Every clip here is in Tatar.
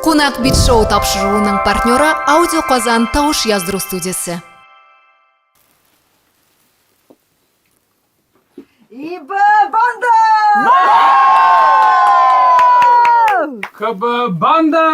Кунак бит шоу тапшыруының партнеры Аудио Казан тавыш яздыру студиясе. Ибо банда! КБ банда!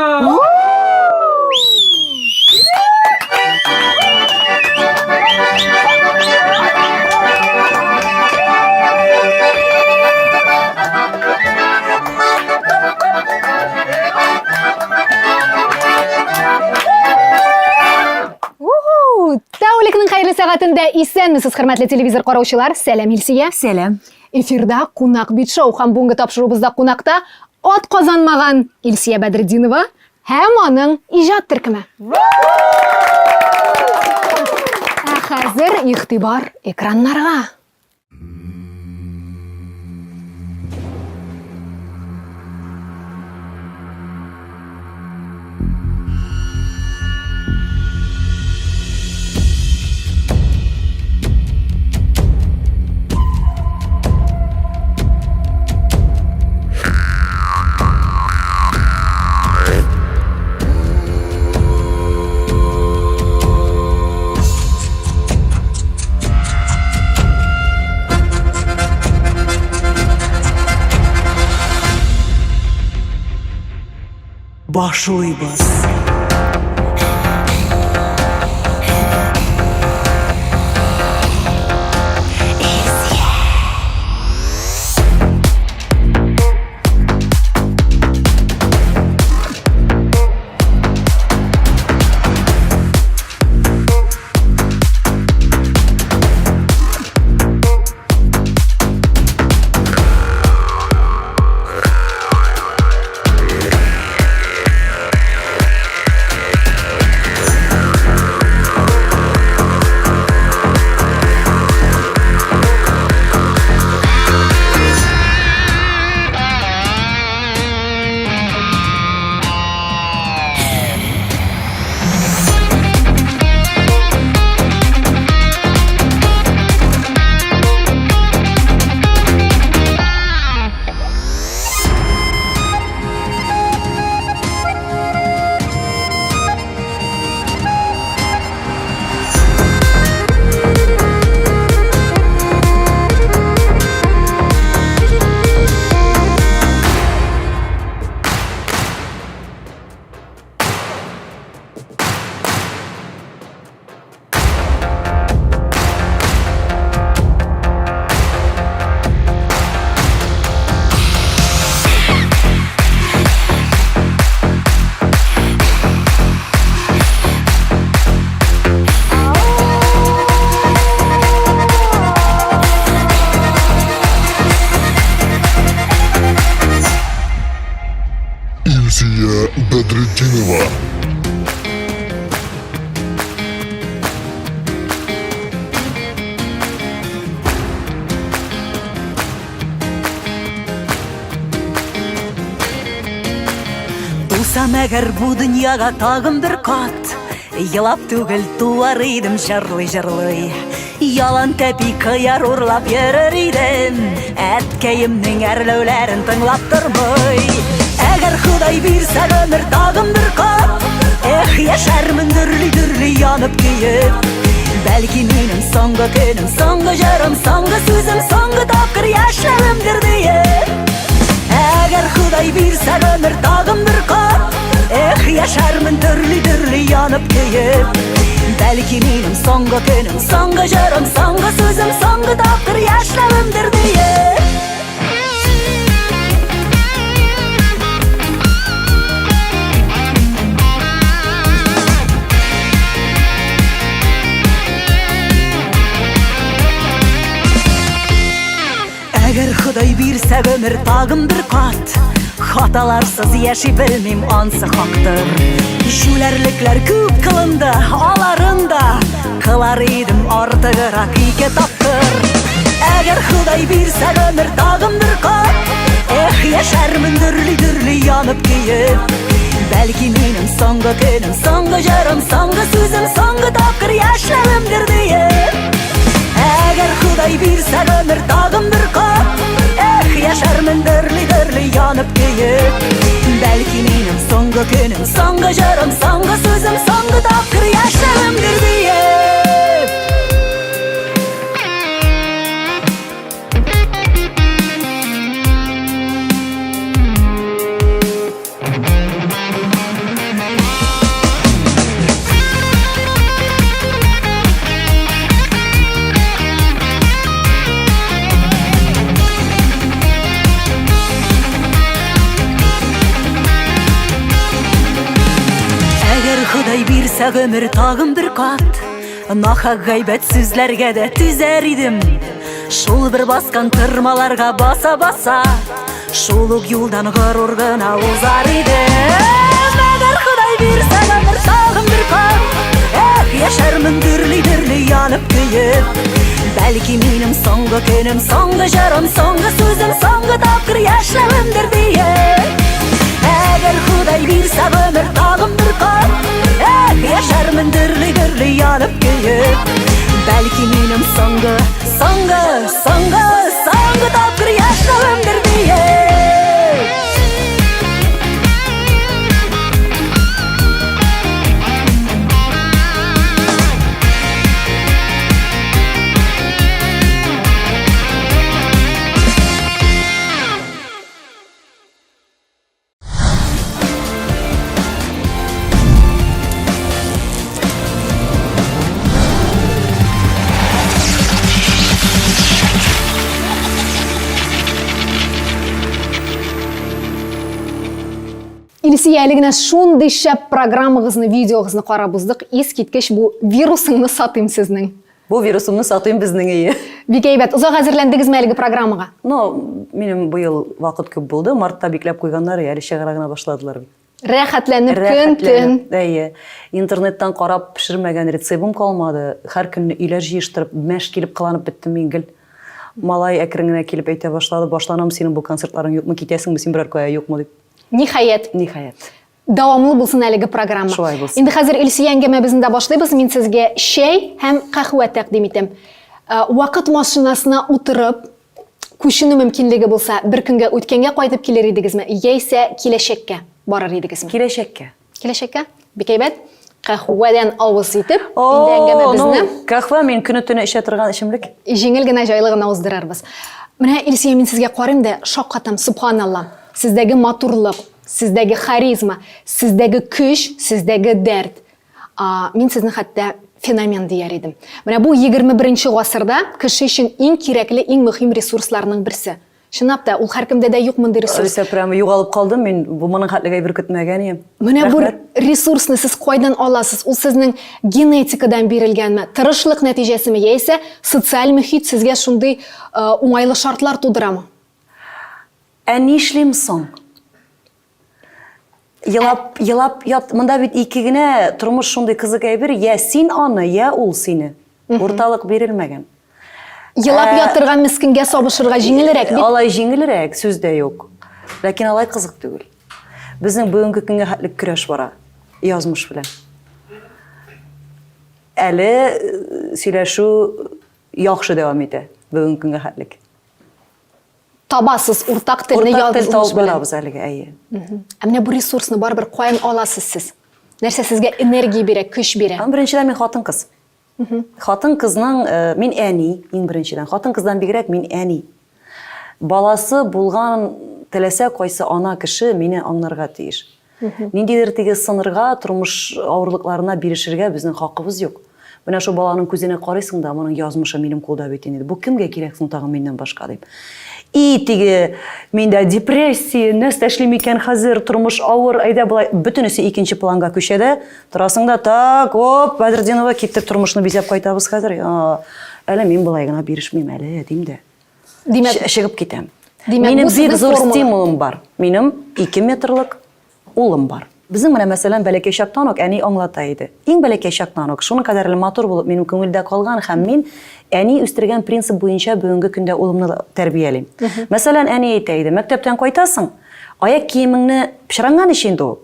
Тәүлекнең хәерле сәгатендә исәнмесез, хөрмәтле телевизор караучылар. Сәлам, Илсия. Сәлам. Эфирда Кунак бит шоу һәм бүгенге тапшыруыбызда кунакта ат казанмаган Илсия Бәдретдинова һәм аның иҗат төркеме. Ә хәзер игътибар экраннарга. Башлыйбыз. Илсия Бәдретдинова. Тусам әгәр бу дөньяга тагын бер кат, Елап түгел туар идем җырлый-җырлый. Ялан тәпи кыяр урлап йөрер идем, Әткәемнең әрләүләрен тыңлап тормый. Әгәр Ходай бирсә гомер тагын бер кат, Эх, яшәрмен дөрли-дөрли янып көеп. Бәлки минем соңгы көнем, соңгы җырым, соңгы сүзем, соңгы тапкыр яшәвемдер диеп. Әгәр Ходай бирсә гомер тагын бер кат, Эх, яшәрмен төрле-төрле янып көеп. Бәлки минем соңгы көнем, соңгы җырым, соңгы сүзем, соңгы тапкыр яшәвемдер диеп. Әгәр Ходай бирсә гомер тагын бер кат, Хаталарсыз яши белмим, ансы хактыр. Җүләрлекләр күп кылынды, аларын да Кылар идем артыграк ике тапкыр. Әгәр Ходай бирсә гомер тагын бер кат, Эх, яшәрмен дөрли-дөрли янып көеп. Бәлки минем соңгы көнем, соңгы җырым, соңгы сүзем, соңгы тапкыр яшәвемдер диеп. Әгәр Ходай бирсә гомер тагын бер кат, Эх, Эх, яшәрмен дөрли-дөрли янып көеп. Бәлки минем соңгы көнем, соңгы җырым, соңгы сүзем, соңгы тапкыр яшәвемдер диеп. Әгәр Ходай бирсә гомер тагын бер кат, Нахак гайбәт сүзләргә дә түзәр идем. Шул бер баскан тырмаларга баса-баса, Шул ук юлдан горур гына узар идем. Әгәр Ходай бирсә гомер тагын бер кат, Эх, яшәрмен дөрли-дөрли янып көеп. Бәлки минем соңгы көнем, соңгы җырым, соңгы сүзем, соңгы тапкыр яшәвемдер диеп. Әгәр Ходай бирсә гомер тагын бер кат, Эх, яшәрмен дөрли-дөрли янып көеп. Бәлки минем соңгы, соңгы, соңгы, соңгы тапкыр яшәвемдер диеп. Илсөя, әле генә шундый шәп программагызны, видеогызны карап уздык. Искиткеч бу вирусыңны сатыйм сезнең. Бу вирусымны сатыйм безнең өе. Бик әйбәт. Озак әзерләндегезме әлеге программага? Ну, минем быел вакыт күп булды. Мартта бикләп куйганнар, әле чыгара гына башладылар бит. Рәхәтләнеп көн-төн. Әйе. Интернеттан карап пешермәгән рецептым калмады. Һәр көнне өйләр җыештырып, мәш килеп кыланып беттем мин гел. Малай әкрен генә килеп әйтә башлады, башланамы синең бу концертларың юкмы, китәсеңме син берәр кая юкмы дип. Ниһаять. Ниһаять. Дәвамлы булсын әлеге программа. Шулай булсын. Инде хәзер Илсөя әңгәмәбезне дә башлыйбыз. Мин сезгә чәй һәм каһвә тәкъдим итәм. Э, вакыт машинасына утырып, күченү мөмкинлеге булса, бер көнгә үткәнгә кайтып килер идегезме, яисә киләчәккә барыр идегезме? Киләчәккә. Киләчәккә? Бик әйбәт. Каһвәдән авыз итеп, инде әңгәмәбезне ну, каһвә мин көне-төне эчә торган эчемлек. Җиңел генә, җайлы гына уздырырбыз. Менә, Илсөя, мин сезгә карыйм да шаккатам, субханалла. Сездәге матурлык, Сездәге харизма, сездәге көч, сездәге дәрт. А, мин сезне хәтта феномен дияр идем. Менә бу 21 гасырда кеше өчен иң кирәкле, иң мөһим ресурсларның берсе. Чынлап та, ул һәркемдә дә юк мондый ресурс. Алисә, прямо югалып калдым мин, бу моның хәтле әйбер көтмәгән идем. Менә бу ресурсны сез кайдан аласыз? Ул сезнең генетикадан бирелгәнме, тырышлык нәтиҗәсеме, яисә социаль мөхит сезгә шундый уңайлы шартлар тудырамы? Ә нишлим соң? Елап, елап ят. Монда бит ике генә тормыш шундый кызык әйбер, я син аны, я ул сине. Урталык бирелмәгән. Елап ятырга мескенгә сабышырга җиңелрәк бит. Алай җиңелрәк, сүз дә юк. Ләкин алай кызык түгел. Безнең бүгенге көнгә хәтле көрәш бара язмыш белән. Әле сөйләшү яхшы дәвам итә бүгенге көнгә хәтлек. Табасыз уртак телне Уртак тел табып барабыз әлегә, әйе. Ә менә бу ресурсны барыбер каян аласыз сез? Нәрсә сезгә энергия бирә, көч бирә? Иң беренчедән мин хатын-кыз. Хатын-кызның, э, мин әни, иң беренчедән. Хатын-кыздан бигрәк мин әни. Баласы булган теләсә кайсы ана кеше мине аңларга тиеш. Ниндидер теге сынырга, тормыш авырлыкларына бирешергә безнең хакыбыз юк. Менә шул баланың күзенә карыйсың да, моның язмышы минем кулда бит инде. Бу кемгә кирәк соң тагын миннән башка дип. И теге миндә депрессия, нәрсә эшлим икән хәзер, тормыш авыр, әйдә болай бөтенесе икенче планга күчә дә, торасың да, так, оп, Бәдретдинова, киттек тормышны бизәп кайтабыз хәзер. Әле мин болай гына бирешмим әле, дим дә. Димәк, чыгып китәм. Димәк, Минем бу бик сезнең зур формула. стимулым бар. Минем 2 метрлык улым бар. Безнең менә, мәсәлән, бәләкәй чактан ук әни аңлата иде. Иң бәләкәй чактан ук, шуның кадәрле матур булып минем күңелдә калган һәм мин әни үстергән принцип буенча бүгенге көндә улымны да тәрбиялим. Мәсәлән, әни әйтә иде, мәктәптән кайтасың, аяк киемеңне пычранган ич инде ул.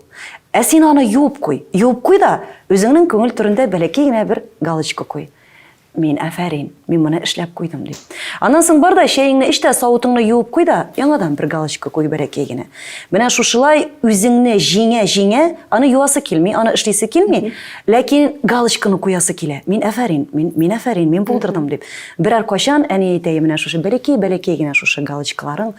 Ә син аны юып куй. Юып куй да, үзеңнең күңел түрендә бәләкәй генә бер галочка куй. Мин, афәрин, мин моны эшләп куйдым, дип. Аннан соң бар да чәеңне эч тә, савытыңны юып куй да, яңадан бер галочка куй бәләкәй генә. Менә шушылай үзеңне җиңә-җиңә, аны юасы килми, аны эшлисе килми, ләкин галочканы куясы килә. Мин афәрин, мин, мин афәрин, мин булдырдым, дип. Берәр кайчан әни әйтә, менә шушы бәләкәй-бәләкәй генә шушы галочкаларың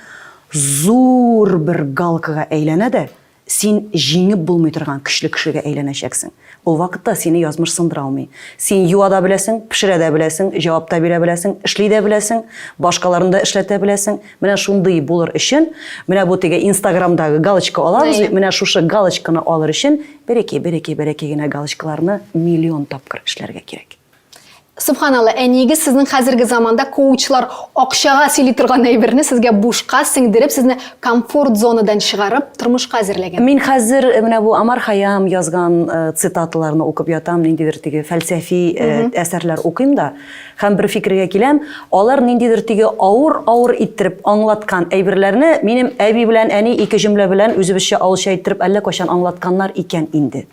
зур бер галкага әйләнә дә, Син җиңеп булмый торган көчле кешегә әйләнәчәксең. Ул вакытта сине язмыш сындыра алмый. Син юа да беләсең, пешерә дә беләсең, җавап та бирә беләсең, эшли дә беләсең, башкаларны да эшләтә беләсең. Менә шундый булыр өчен, менә бу теге Инстаграмдагы галочка алабыз бит, менә шушы галочканы алыр өчен бәләкәй, бәләкәй, бәләкәй генә галочкаларны миллион тапкыр эшләргә кирәк. Субханалла, әниегез сезнең хәзерге заманда коучлар акчага сөйли торган әйберне сезгә бушка сеңдереп, сезне комфорт зонадан чыгарып, тормышка әзерләгән. Мин хәзер э, менә бу Амар Хаям язган э, цитаталарны укып ятам, ниндидер теге фәлсәфи э, әсәрләр укыйм да, һәм бер фикергә киләм, алар ниндидер теге авыр-авыр иттереп аңлаткан әйберләрне минем әби белән әни ике җөмлә белән үзебезчә авылча иттереп әллә кайчан аңлатканнар икән инде.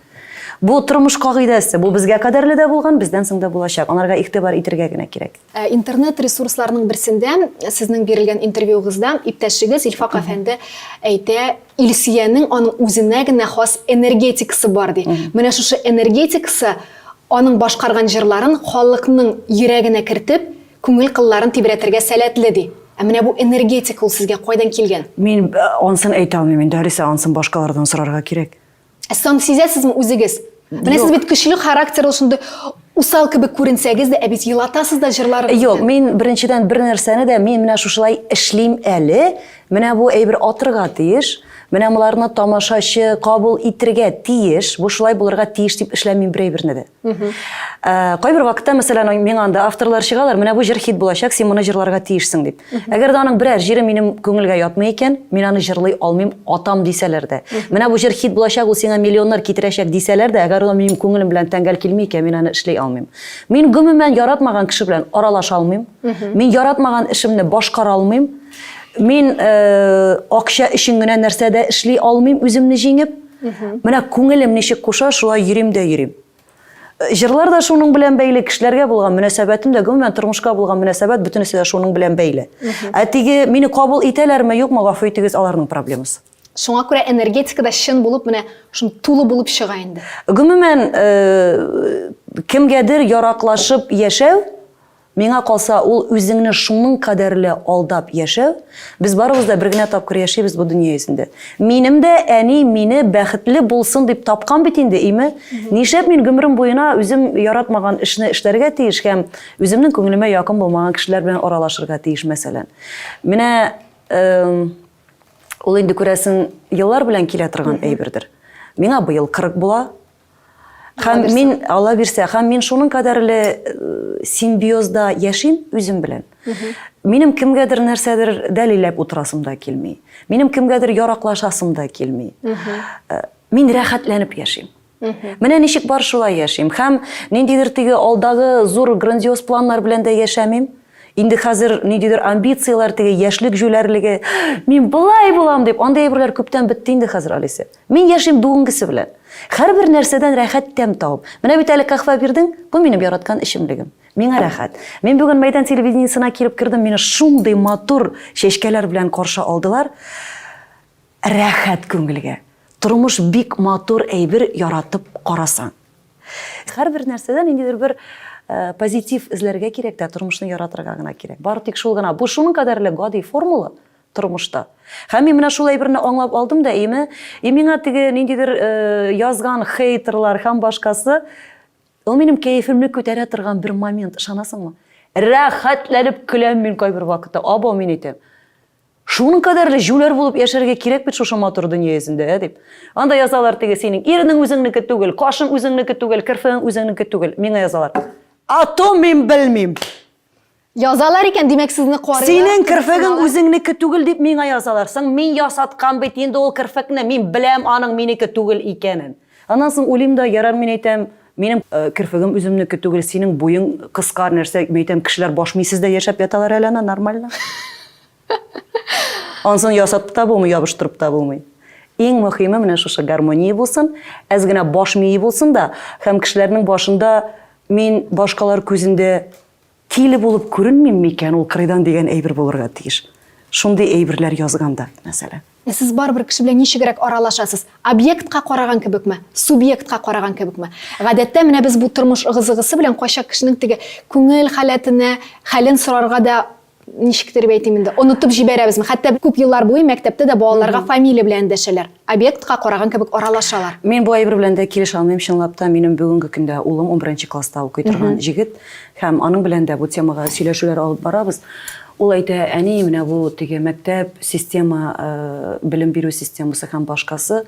Бу тормыш кагыйдәсе, бу безгә кадәрле дә булган, бездән соң да булачак. Анарга игътибар итергә генә кирәк. Ә, интернет ресурсларының берсендә сезнең бирелгән интервьюыгызда иптәшегез Илфак әфәнде әйтә, Илсөянең аның үзенә генә хас энергетикасы бар ди. Менә шушы энергетикасы аның башкарган җырларын халыкның йөрәгенә кертеп, күңел кылларын тибрәтергә сәләтле ди. Ә менә бу энергетика ул сезгә кайдан килгән? Мин ансын әйтә алмыйм инде, Алиса, ансын башкалардан сорарга кирәк. Ә сез сизәсезме үзегез? Менә сез бит көчле характерлы шундый усал кебек күренсәгез дә, ә бит елатасыз да җырларыгыз. Юк, мин беренчедән бер нәрсәне дә мин менә шушылай эшлим әле. Менә бу әйбер атырга тиеш. Менә боларны тамашачы кабул итергә тиеш. Бу шулай булырга тиеш дип эшләмим бер әйберне дә. Э, кайбер вакытта, мәсәлән, миңа анда авторлар чыгалар, менә бу җыр хит булачак, син моны җырларга тиешсең дип. Әгәр дә аның берәр җире минем күңелгә ятмый икән, мин аны җырлый алмыйм, атам дисәләр дә. Менә бу җыр хит булачак, ул сиңа миллионнар китерәчәк дисәләр дә, әгәр ул минем күңелем белән тәңгәл килми икән, мин аны эшли алмыйм. Мин гомумән яратмаган кеше белән аралаша алмыйм. Мин яратмаган эшемне башкара алмыйм. Мин э, акча өчен генә нәрсә дә эшли алмыйм, үземне җиңеп. Менә күңелем ничек куша, шулай йөрим дә йөрим. Э, җырлар да шуның белән бәйле, кешеләргә булган мөнәсәбәтем дә, гомумән тормышка булган мөнәсәбәт бөтенесе дә шуның белән бәйле. Ә теге мине кабул итәләрме, юкмы, гафу итегез, аларның проблемасы. Шуңа күрә энергетика да чын булып, менә шун тулы булып чыга инде. Гомумән, э, кемгәдер яраклашып яшәү Миңа калса, ул үзеңне шуның кадәрле алдап яшәү. Без барыбыз да бер генә тапкыр яшибез бу дөнья йөзендә. Минем дә әни мине бәхетле булсын дип тапкан бит инде, име? Нишләп мин гомерем буена үзем яратмаган эшне эшләргә тиеш һәм үземнең күңелемә якын булмаган кешеләр белән аралашырга тиеш, мәсәлән? Менә ул инде күрәсең, еллар белән килә торган әйбердер. Миңа быел 40 була. Һәм мин, Алла бирсә, һәм мин шуның кадәрле э, симбиозда яшим үзем белән. Минем кемгәдер нәрсәдер дәлилләп утырасым да килми. Минем кемгәдер яраклашасым да килми. Э, мин рәхәтләнеп яшим. Менә ничек бар шулай яшим. Һәм ниндидер теге алдагы зур грандиоз планнар белән дә яшәмим. Инде хәзер ниндидер амбицияләр, теге яшьлек җүләрлеге, мин болай булам дип, андый әйберләр күптән бетте инде хәзер, Алиса. Мин яшим бүгенгесе белән. Һәрбер нәрсәдән рәхәт тәм табып. Менә бит әле каһвә бирдең, бу минем яраткан эчемлегем. Миңа рәхәт. Мин бүген мәйдан телевидениесына килеп кердем, мине шундый матур чәчкәләр белән каршы алдылар. Рәхәт күңелгә. Тормыш бик матур әйбер, яратып карасаң. Һәрбер нәрсәдә ниндидер бер э, позитив эзләргә кирәк тә, тормышны яратырга гына кирәк. Бары тик шул гына. Бу шуның кадәрле гади формула тормышта. Һәм мин менә шул әйберне аңлап алдым да, име, и миңа теге ниндидер э, язган хейтерлар һәм башкасы, ул минем кәефемне күтәрә торган бер момент, ышанасыңмы? Рәхәтләнеп көләм мин кайбер вакытта. Абау мин әйтәм. Шуның кадәрле җүләр булып яшәргә кирәк бит шушы матур дөнья йөзендә, ә дип. Анда язалар теге синең иренең үзеңнеке түгел, кашың үзеңнеке түгел, керфегең үзеңнеке түгел. Миңа язалар. А то мин белмим. Язалар икән, димәк сезне карыйлар. Синең керфегең үзеңнеке түгел дип миңа язалар. Соң мин ясаткан бит инде ул керфекне, мин беләм аның минеке түгел икәнен. Аннан соң уйлыйм да, ярар мин әйтәм, минем э, керфегем үземнеке түгел, синең буең кыска нәрсә, мин әйтәм, кешеләр баш мисез дә яшәп яталар әле ана, нормально. Ансын ясатып та булмый, ябыштырып та булмый. Иң мөхиме менә шушы гармония булсын, әз генә баш мие булсын да, һәм кешеләрнең башында мин башкалар күзендә Тиле булып күренмим микән, ул кырыйдан дигән әйбер булырга тиеш. Шундый әйберләр язганда, мәсәлән. Ә сез барыбер кеше белән ничегрәк аралашасыз? Объектка караган кебекме, субъектка караган кебекме? Гадәттә, менә без бу тормыш ыгы-зыгысы белән кайчак кешенең теге күңел халәтенә, хәлен сорарга да, ничектер дип әйтим инде, онытып җибәрәбезме? Хәтта күп еллар буе мәктәптә дә балаларга фамилия белән эндәшәләр. Объектка караган кебек аралашалар. Мин бу әйбер белән дә килешә алмыйм, чынлап та, минем бүгенге көндә улым унберенче класста укый торган җегет һәм аның белән дә бу темага сөйләшүләр алып барабыз. Ул әйтә, әни, менә бу теге мәктәп, система, белем бирү системасы һәм башкасы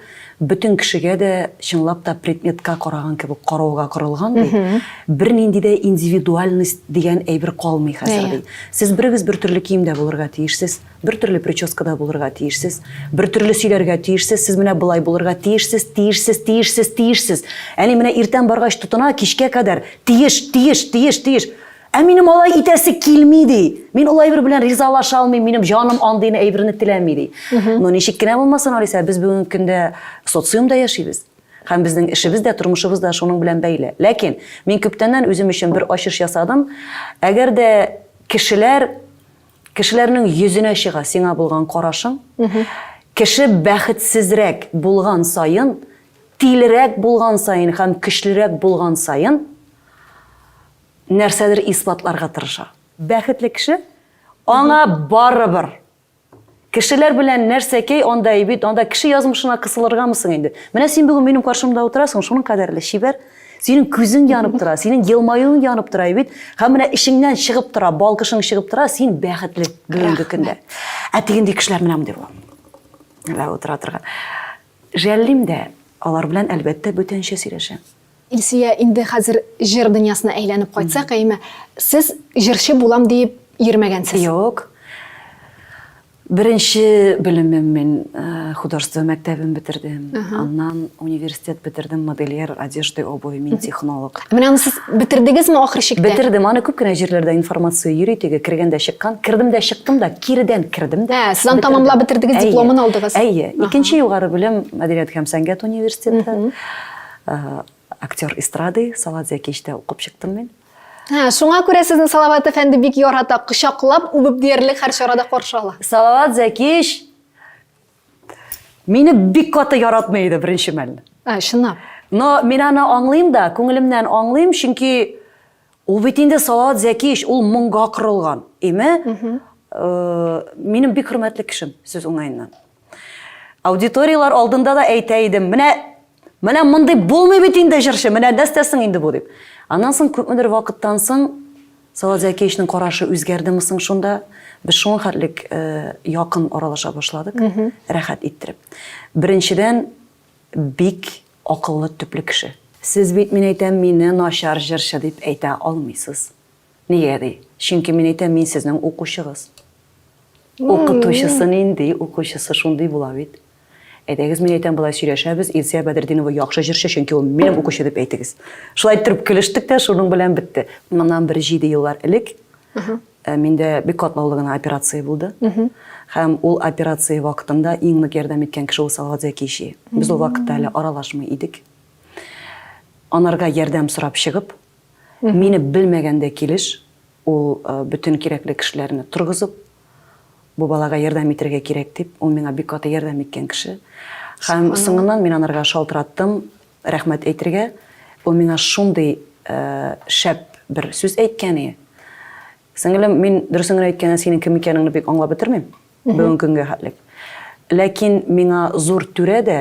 бөтен кешегә дә чынлап та предметка караган кебек карауга корылган, ди. Бернинди дә индивидуальность дигән әйбер калмый хәзер, ди. Сез берегез бер төрле киемдә булырга тиешсез, бер төрле прическада булырга тиешсез, бер төрле сөйләргә тиешсез, сез менә болай булырга тиешсез, тиешсез, тиешсез, тиешсез. Әни менә иртән баргач тотына, кичкә кадәр тиеш, тиеш, тиеш, тиеш. Ә минем алай итәсе килми, ди. Мин ул әйбер белән ризалаша алмыйм, минем җаным андый әйберне теләми, ди. Но ничек кенә булмасын, Алисә, без бүгенге көндә социумда яшибез. Һәм безнең эшебез дә, тормышыбыз да шуның белән бәйле. Ләкин мин күптәннән үзем өчен бер ачыш ясадым. Әгәр дә кешеләр кешеләрнең йөзенә чыга сиңа булган карашың, кеше бәхетсезрәк булган саен, тилерәк булган саен һәм көчлерәк булган саен, Нәрсәдер исбатларга тырыша. Бәхетле кеше, аңа барыбер. Кешеләр белән нәрсәкәй анда бит, анда кеше язмышына кысылыргамы соң инде? Менә син бүген минем каршымда утырасың, шуның кадәрле чибәр. Синең күзең янып тора, синең елмаюың янып тора бит. Һәм менә эчеңнән чыгып тора, балкышың чыгып тора, син бәхетле бүгенге көндә. Ә тегенди кешеләр менә мондый була. Менә утыра торган. Жәллим дә, алар белән, әлбәттә, бүтәнчә сөйләшәм. Илсөя, инде хәзер җыр дөньясына әйләнеп кайтсак, әйеме, сез җырчы булам диеп йөрмәгәнсез? Юк. Беренче белемем мин художество мәктәбен бетердем. Аннан университет бетердем, модельер одежды, обуви, мин технолог. Менә аны сез бетердегезме ахыр чиктә? Бетердем. Аны күп кенә җирләрдә информация йөри, теге кергән дә чыккан. Кердем дә чыктым да, киредән кердем дә. Ә, сез аны тәмамлап бетердегез, дипломын алдыгыз. Әйе. Икенче югары белем мәдәният һәм сәнгать университеты. Актер эстрады, Салават Зәкиевичтә укып чыктым мин. Һә, шуңа күрә сезне Салават әфәнде бик ярата, кочаклап, үбеп диярлек һәр чарада каршы ала. Салават Зәкиевич мине бик каты яратмый иде беренче мәлне. Ә, чынлап. Но мин аны аңлыйм да, күңелемнән аңлыйм, чөнки ул бит инде Салават Зәкиевич, ул моңга корылган, име? Минем бик хөрмәтле кешем, сүз уңаеннан. Аудиторияләр алдында да әйтә идем, менә менә мондый булмый бит инде җырчы, менә нәрсә соң инде бу дип. Аннан соң күпмедер вакыттан соң Салават Зәкиевичның карашы үзгәрдеме соң шунда, без шуңа хәтлек э, якын аралаша башладык, рәхәт иттереп. Беренчедән, бик акыллы төпле кеше. Сез бит, мин әйтәм, мине начар җырчы дип әйтә алмыйсыз. Нигә ди? Чөнки мин әйтәм, мин сезнең укучыгыз. Укытучысы нинди, укучысы шундый була бит. Әйдәгез, мин әйтәм, болай сөйләшәбез, Илсөя Бәдретдинова яхшы җырчы, чөнки ул минем укучы дип әйтегез. Шулай иттереп көлештек тә, шуның белән бетте. Моннан бер җиде еллар элек миндә бик катлаулы гына операция булды. Һәм ул операция вакытында иң нык ярдәм иткән кеше ул Салават Зәкиевич. Без ул вакытта әле аралашмый идек. Анарга ярдәм сорап чыгып, мине белмәгәндә килеш, Ул бөтен кирәкле кешеләрне торгызып, бу балага ярдәм итәргә кирәк дип, ул миңа бик каты ярдәм иткән кеше. Һәм соңыннан мин анарга шалтыраттым, рәхмәт әйтергә. Ул миңа шундый шәп бер сүз әйткән ие. Сеңелем, мин дөресен генә әйткәндә синең кем икәнеңне бик аңлап бетермим бүгенге көнгә хәтлек. Ләкин миңа зур түрә дә,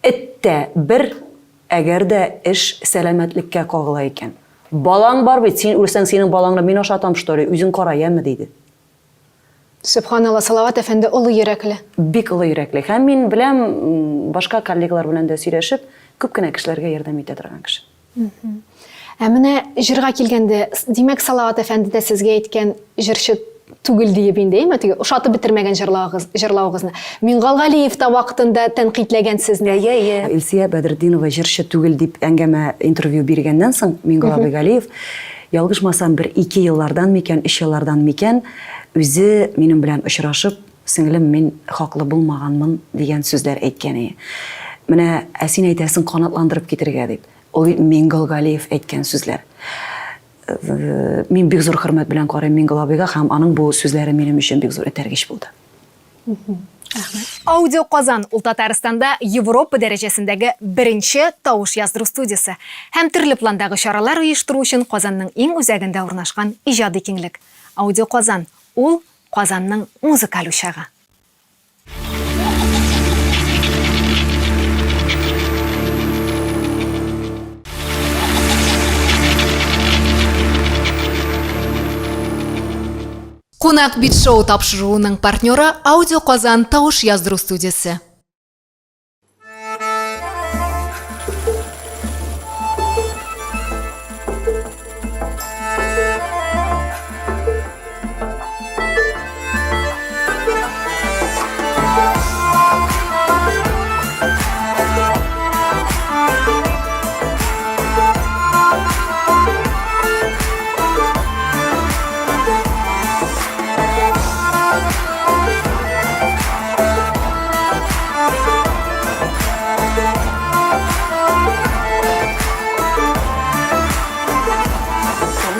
Эт тә бер, әгәр дә эш сәламәтлеккә кагыла икән. Балаң бар бит, син үлсәң, синең балаңны мин ашатам, что ли, үзең кара, яме, диде. Сөбханалла, Салават әфәнде олы йөрәкле. Бик олы йөрәкле. Һәм мин беләм, башка коллегалар белән дә сөйләшеп, күп кенә кешеләргә ярдәм итә торган кеше. Ә менә җырга килгәндә, димәк, Салават әфәнде дә сезгә әйткән җырчы түгел диеп инде, әйме? Теге ошатып бетермәгән җырлавыгыз, җырлавыгызны. Миңгал Галиев та вакытында тәнкыйтьләгән сезне. Әйе, әйе. Илсөя Бәдретдинова җырчы түгел дип әңгәмә, интервью биргәннән соң, Миңгал абый Галиев, ялгышмасам, бер ике еллардан микән, өч еллардан микән, үзе минем белән очрашып, Сеңлем, мин хаклы булмаганмын, дигән сүзләр әйткән ие. Менә, ә син әйтәсең канатландырып китергә дип. Ул бит Миңгол Галиев әйткән сүзләр. Мин бик зур хөрмәт белән карыйм Миңгол абыйга һәм аның бу сүзләре минем өчен бик зур этәргеч булды. Рәхмәт. Аудио Казан ул Татарстанда Европа дәрәҗәсендәге беренче тавыш яздыру студиясе һәм төрле пландагы чаралар оештыру өчен Казанның иң үзәгендә урнашкан иҗади киңлек. Аудио Казан ул Казанның музыкаль учагы. Кунак бит шоу тапшыруының партнеры Аудио Казан тавыш яздыру студиясе.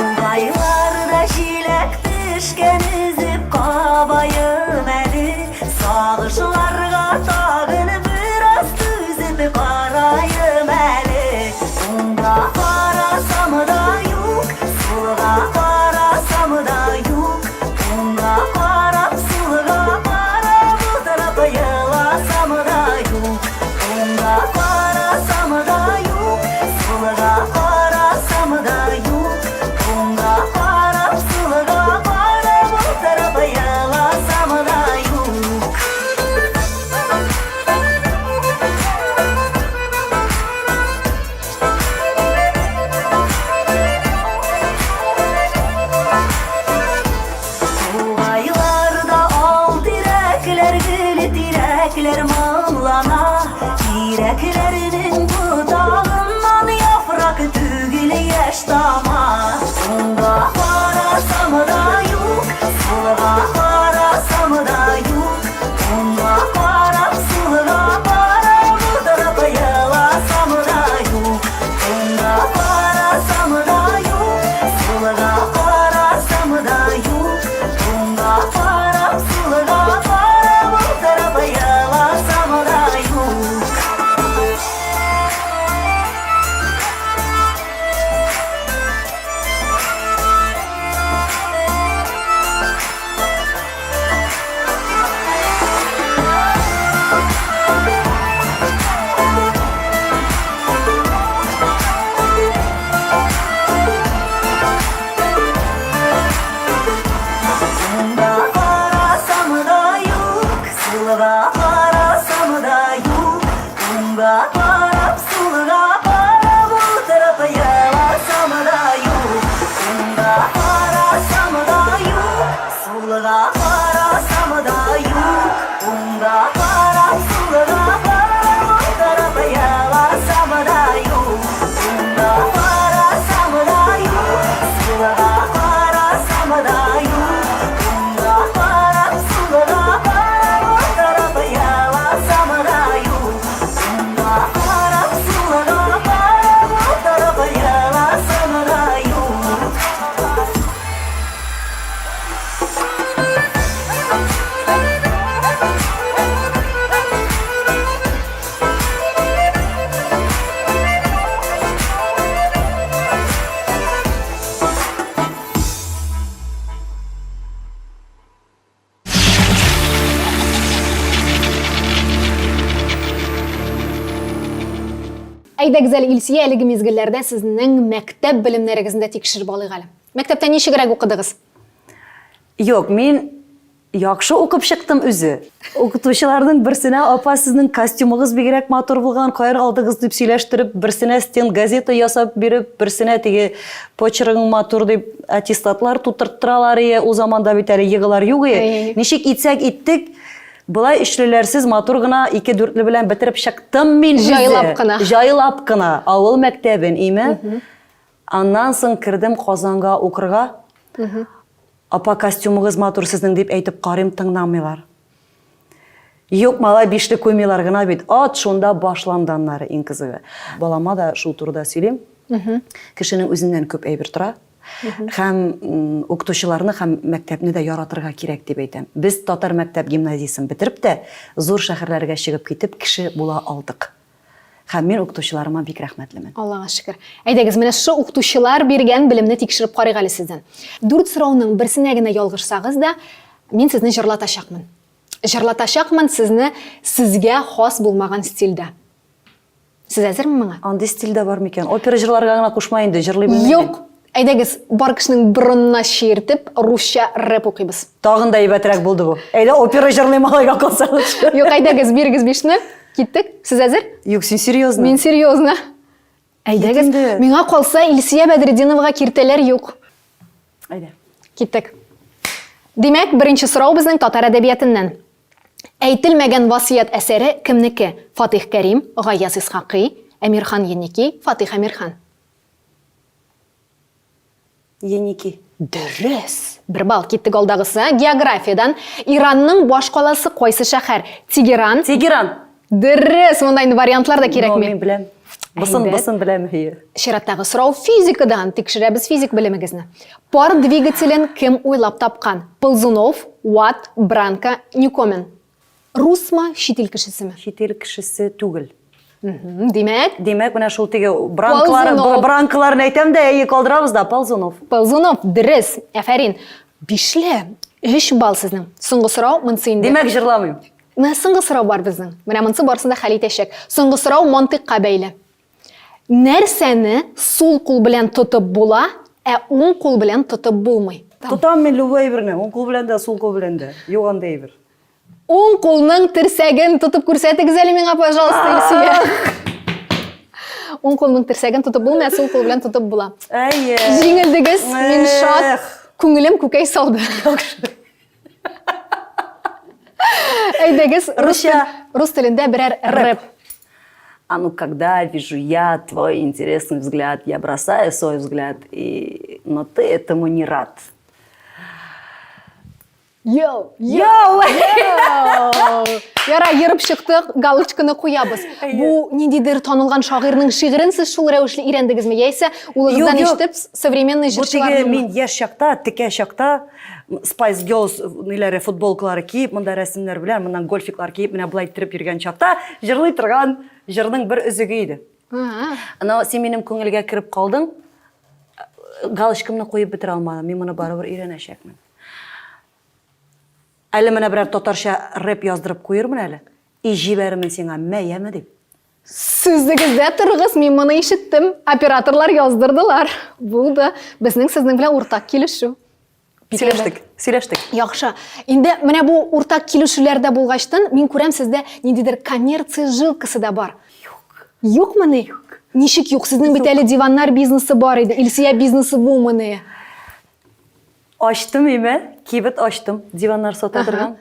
Тугайларда җиләк пешкән өзеп кабаем әле Сагышларга тагын бераз түзеп караем әле Уңга карасам да юк, сулга карасам да юк Уңга карап, сулга карап утырып еласам да юк Уңга карасам да юк, сулга карасам да юк. Уңга карап, сулга карап утырып еласам да юк. Тугайларда ал тирәкләр, гөл тирәкләр моңлана. Тирәкләрнең ботагыннан яфрак түгел яшь тама. Уңга карасам да юк, сулга карасам да юк. Уңга карап, сулга карап утырып еласам да юк. Уңга карасам да юк, сулга карасам да юк. Уңга карап, сулга карап утырып еласам да юк. Уңга карасам да юк, сулга карасам да юк. Уңга карап, сулга карап утырып еласам да юк. Уңга карасам да юк, сулга карасам да юк. Уңга карап, сулга карап утырып еласам да юк. Уңга карасам да юк, сулга карасам да юк. Уңга карап, сулга карап утырып еласам да юк. Уңга карап, сулга карап утырып еласам да юк. Әйдәгез әле, Илсөя, әлеге мизгелләрдә сезнең мәктәп белемнәрегезне дә тикшереп алыйк әле. Мәктәптә ничегрәк укыдыгыз? Юк, мин яхшы укып чыктым үзе. Укытучыларның берсенә, апа, сезнең костюмыгыз бигрәк матур булган, каян алдыгыз дип сөйләштереп, берсенә стен газета ясап биреп, берсенә теге почергың матур дип аттестатлар тутырттыралар ие, ул заманда бит әле егылар юк ие. Ничек итсәк иттек, болай өчлеләрсез матур гына ике дүртле белән бетереп чыктым мин үзе. Җайлап кына. Җайлап кына авыл мәктәбен, име? Аннан соң кердем Казанга укырга. Апа, костюмыгыз матур сезнең дип әйтеп карыйм, тыңламыйлар. Юк, малай, бишле куймыйлар гына бит. Ат шунда башланды аннары иң кызыгы. Балама да шул турыда сөйлим. Кешенең үзеннән күп әйбер тора. Һәм укытучыларны һәм мәктәпне дә яратырга кирәк дип әйтәм. Без татар мәктәп гимназиясен бетереп тә, зур шәһәрләргә чыгып китеп, кеше була алдык. Һәм мин укытучыларыма бик рәхмәтлемен. Аллага шөкер. Әйдәгез, менә шушы укытучылар биргән белемне тикшереп карыйк әле сездән. Дүрт сорауның берсенә генә ялгышсагыз да, мин сезне җырлатачакмын. Җырлатачакмын сезне сезгә хас булмаган стильдә. Сез әзерме моңа? Андый стиль дә бар микән? Опера җырларга гына кушма инде, җырлый белмим. Юк. Әйдәгез, бар кешенең борынына чиертеп, русча рэп укыйбыз. Тагын да әйбәтрәк булды бу. Әйдә, опера җырлыйм алайга калса лучше. Юк, әйдәгез, бирегез бишне. Киттек. Сез әзер? Юк, син серьезно? Мин серьезно. Әйдәгез, миңа калса, Илсия Бәдретдиновага киртәләр юк. Әйдә. Киттек. Димәк, беренче сорау безнең татар әдәбиятыннан. Әйтелмәгән васыять әсәре кемнеке? Фатих Кәрим, Гаяз Исхакый, Әмирхан Еники, Фатих Әмирхан. Еники. Дөрес! Бер балл киттек алдагысы. Географиядән. Иранның баш каласы кайсы шәһәр? Тегеран. Тегеран. Дөрес! Монда инде вариантлар да кирәкми. Мин беләм. Бусын, бусын беләм, һие. Чираттагы сорау физикадан. Тикшерәбез физик белемегезне. Пар двигателен кем уйлап тапкан? Ползунов, Ватт, Бранко, Ньюкомен. Русмы, чит ил кешесеме? Чит ил кешесе түгел. Димәк? Димәк, менә шул теге бранкалар, бранкаларны әйтәм дә, әйе, калдырабыз да, Ползунов. Ползунов, дөрес. Афәрин. Бишле. Өч балл сезнең. Соңгы сорау монсы инде. Димәк, җырламыйм. Менә соңгы сорау бар безнең. Менә монсы барысын да хәл итәчәк. Соңгы сорау мантыйкка бәйле. Нәрсәне сул кул белән тотып була, ә уң кул белән тотып булмый? Тотам мин любой әйберне, уң кул белән дә, сул кул белән дә. Юк андый әйбер. Уң кулның терсәген тотып күрсәтегез әле миңа, пожалуйста, Илсөя. Уң кулның терсәген тотып булмый, ә сул кул белән тотып була. Әйе. Җиңелдегез, мин шат. Күңелем күкәй салды. Әйдәгез, русча, рус телендә берәр рэп. А ну, когда вижу я твой интересный взгляд, я бросаю свой взгляд, и... но ты этому не рад. Йоу! Йоу! Яра, ерып чыктык, галочканы куябыз. Бу ниндидер танылган шагыйрьнең шигырен сез шул рәвешле өйрәндегезме? Яисә улыгыздан ишетеп, современный җырчыларның? Бу теге мин яшь чакта, текә чакта Spice Girls ниләре футболкалары киеп, монда рәсемнәр белән, моннан гольфиклар киеп, менә болай иттереп йөргән чакта җырлый торган җырның бер өзеге иде. Но син минем күңелгә кереп калдың, галочкамны куеп бетерә алмадым. Мин моны барыбер өйрәнәчәкмен. Әле менә берәр татарча рэп яздырып куермын әле. И җибәрермен сиңа, мә, яме дип. Сүзегездә торыгыз, мин моны ишеттем. Операторлар яздырдылар. Булды. Безнең сезнең белән уртак килешү. Сөйләштек, сөйләштек. Яхшы. Инде менә бу уртак килешүләрдә булгачтын, мин күрәм сездә ниндидер коммерция жилкасы да бар. Юк. Юкмыни? Юк. Ничек юк? Сезнең бит әле диваннар бизнесы бар иде. Илсөя бизнесы бумыни? Ачтым име, кибет ачтым, диваннар сата торган.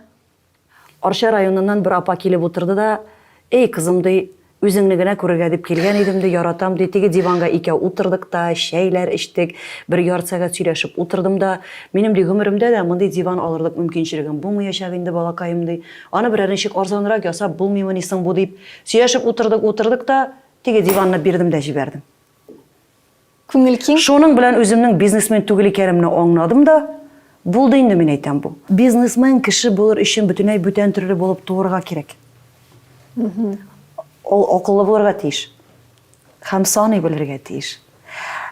Арча районыннан бер апа килеп утырды да, Эй, кызым, ди, үзеңне генә күрергә дип килгән идем, ди, яратам, ди, теге диванга икәү утырдык та, чәйләр эчтек, бер ярты сәгать сөйләшеп утырдым да, минем, ди, гомеремдә дә мондый диван алырлык мөмкинчелегем булмаячак инде, балакаем, ди, аны берәр ничек арзанрак ясап булмыймыни соң бу, дип, сөйләшеп утырдык, утырдык та, теге диванны бирдем дә җибәрдем. Күңел киң. Шуның белән үземнең бизнесмен түгел икәнемне аңладым да, булды инде, мин әйтәм, бу. Бизнесмен кеше булыр өчен бөтенләй бүтән төрле булып туырга кирәк. Ул акыллы булырга тиеш. Һәм саный белергә тиеш.